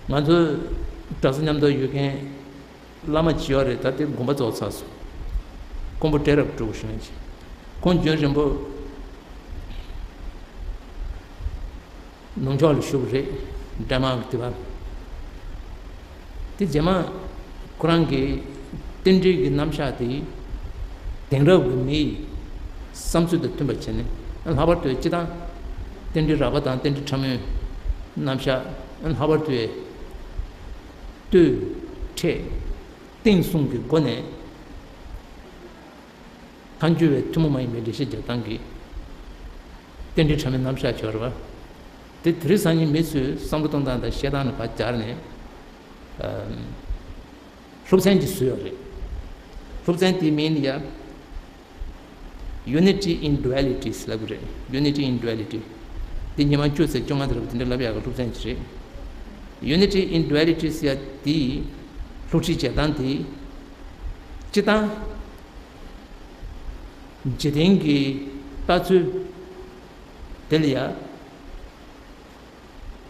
ང་ཚོ་གྲྭ་ས་མཉམ་དུ་ཡོད་མཁན་བླ་མ་བྱེ་བ་རེ་ད་ལྟའི་དགོངས་པ་རྫོགས་ཚར་སོང་། མགོན་པོ་བགྲེས་རབ་སྤྲུལ་སྐུ་ཞུ་མཁན་ཅིག། ཁོང་རྒྱུན་རིང་པོ་ནུབ་ཕྱོགས་ལ་བཞུགས་པ་རེད། ཌེན་མཱག་དེ་བ། དེ་རྗེས་མ་ཁོ་རང་གི་རྟེན་འབྲེལ་གྱི་རྣམ་གཞག་དེ་དེང་རབས་ཀྱི་མིའི་བསམ་ཚུལ་དང་མཐུན་པ་བྱས་ནས་ལྷག་པར་དུ་སྤྱི་བཏང་རྟེན་འབྲེལ་རགས་པ་དང་རྟེན་འབྲེལ་ཕྲ་མོའི་རྣམ་གཞག་ལྷག་པར་དུ་ལྟོས། འཕྲད། བསྟན་གསུམ་གྱི་སྒོ་ནས་ཐལ་འགྱུར་བའི་ཐུན་མོང་མ་ཡིན་པའི་འགྲེལ་བཤད་རྒྱག་སྟངས་ཀྱི་རྟེན་འབྲེལ་ཕྲ་མོའི་རྣམ་གཞག་ཅིག་ཡོད་རེད་བ། དེ་དེ་རིང་སང་ཉིན་མི་ཚོས་བསམ་བློ་གཏོང་སྟངས་དང་བཤད་སྟངས་ལ་ཕར་སྦྱར་ནས་ཨམ། སློབ་ཚན་ཅིག་བཟོས་ཡོད་རེད། སློབ་ཚན་དེའི་མིང་ལ་ཡ། Unity in Dualities ལབ་ཀྱི་རེད། Unity in Duality། དེ་ཉི་མ་བཅུ་ཚེ་བཅོ་ལྔ་དེ་རུ་དེ་འདྲ་ལབ་ཡག་གི་སློབ་ཚན་ཅིག་རེད། Unity in Dualities ཡ་དེའི་སློབ་ཁྲིད་བྱེད་སྟངས་དེ། སྤྱི་བཏང་། འཇིག་རྟེན་གྱི་ལྟ་ཚུལ་དེ་ལ་ཡ།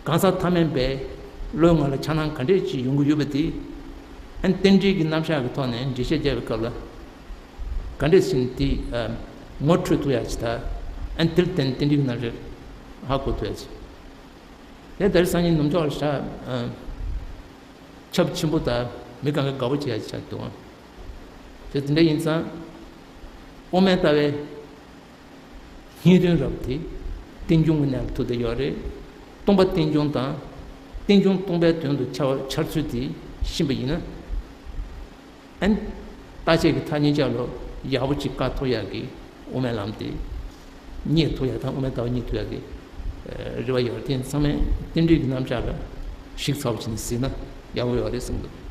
གང་ཟག་ཐ་མལ་པའི་བློའི་ངང་ལ་འཆར་སྣང་ག་འདྲས་ཅིག་ཡོང་གི་ཡོད་པ་དེ། ཨ་ནི་རྟེན་འབྲེལ་གྱི་རྣམ་གཞག་གི་ཐོག་ནས་འགྲེལ་བཤད་རྒྱག་པའི་སྐབས་ལ། ག་འདྲས་ཟེར་ན་དེ་ངོ་འཕྲོད་ཐུབ་ཡག་ཅིག་དང་། ཨ་ནི་དེར་བརྟེན་རྟེན་འབྲེལ་གྱི་རྣམ་གཞག་ཧ་གོ་ཐུབ་ཡག་ཅིག། དེ་དེ་རིང་སང་ཉིན་ནུབ་ཕྱོགས་ལ་ཤ་ཁྱབ་ཆེན་པོ་དང་མི་གང་ག་དགའ་པོ་བྱེད་ཡག་ཅིག་ཆགས་འདུག། དེ་དེ་འདྲ་ཡིན་ཙང་། དབུ་མའི་ལྟ་བའི་སྙིང་དོན་རབ་དེ་རྟེན་འབྱུང་གི་གནས་ལ་ཐུག་བསྡད་ཡོད་རེད། སྟོང་པ་རྟེན་འབྱུང་དང་། རྟེན་འབྱུང་སྟོང་པའི་དོན་དུ་འཆར་བ་འཆར་ཚུལ་དེ་ཤེས་པ་ཡིན་ན། ཨན། བརྟག་དཔྱད་ཀྱི་ཐག་གཉིས་ཆ་ལོ་ཡག་པོ་ཅིག་བཀག་ཐུབ་ཡག་གི་དབུ་མའི་ལམ་དེ་རྙེད་ཐུབ་ཡག་དང་། དབུ་མའི་ལྟ་བ་རྙེད་ཐུབ་ཡག་གི་རེ་བ་ཡོད་རེད། དེ་ཚང་མས་རྟེན་འབྲེལ་གྱི་རྣམ་གཞག་ལ་གཞིགས་ཚགས་པོ་བྱས་ནས་གཟིགས་ན་ཡག་པོ་ཡོད་རེད་བསམ་གྱི་འདུག།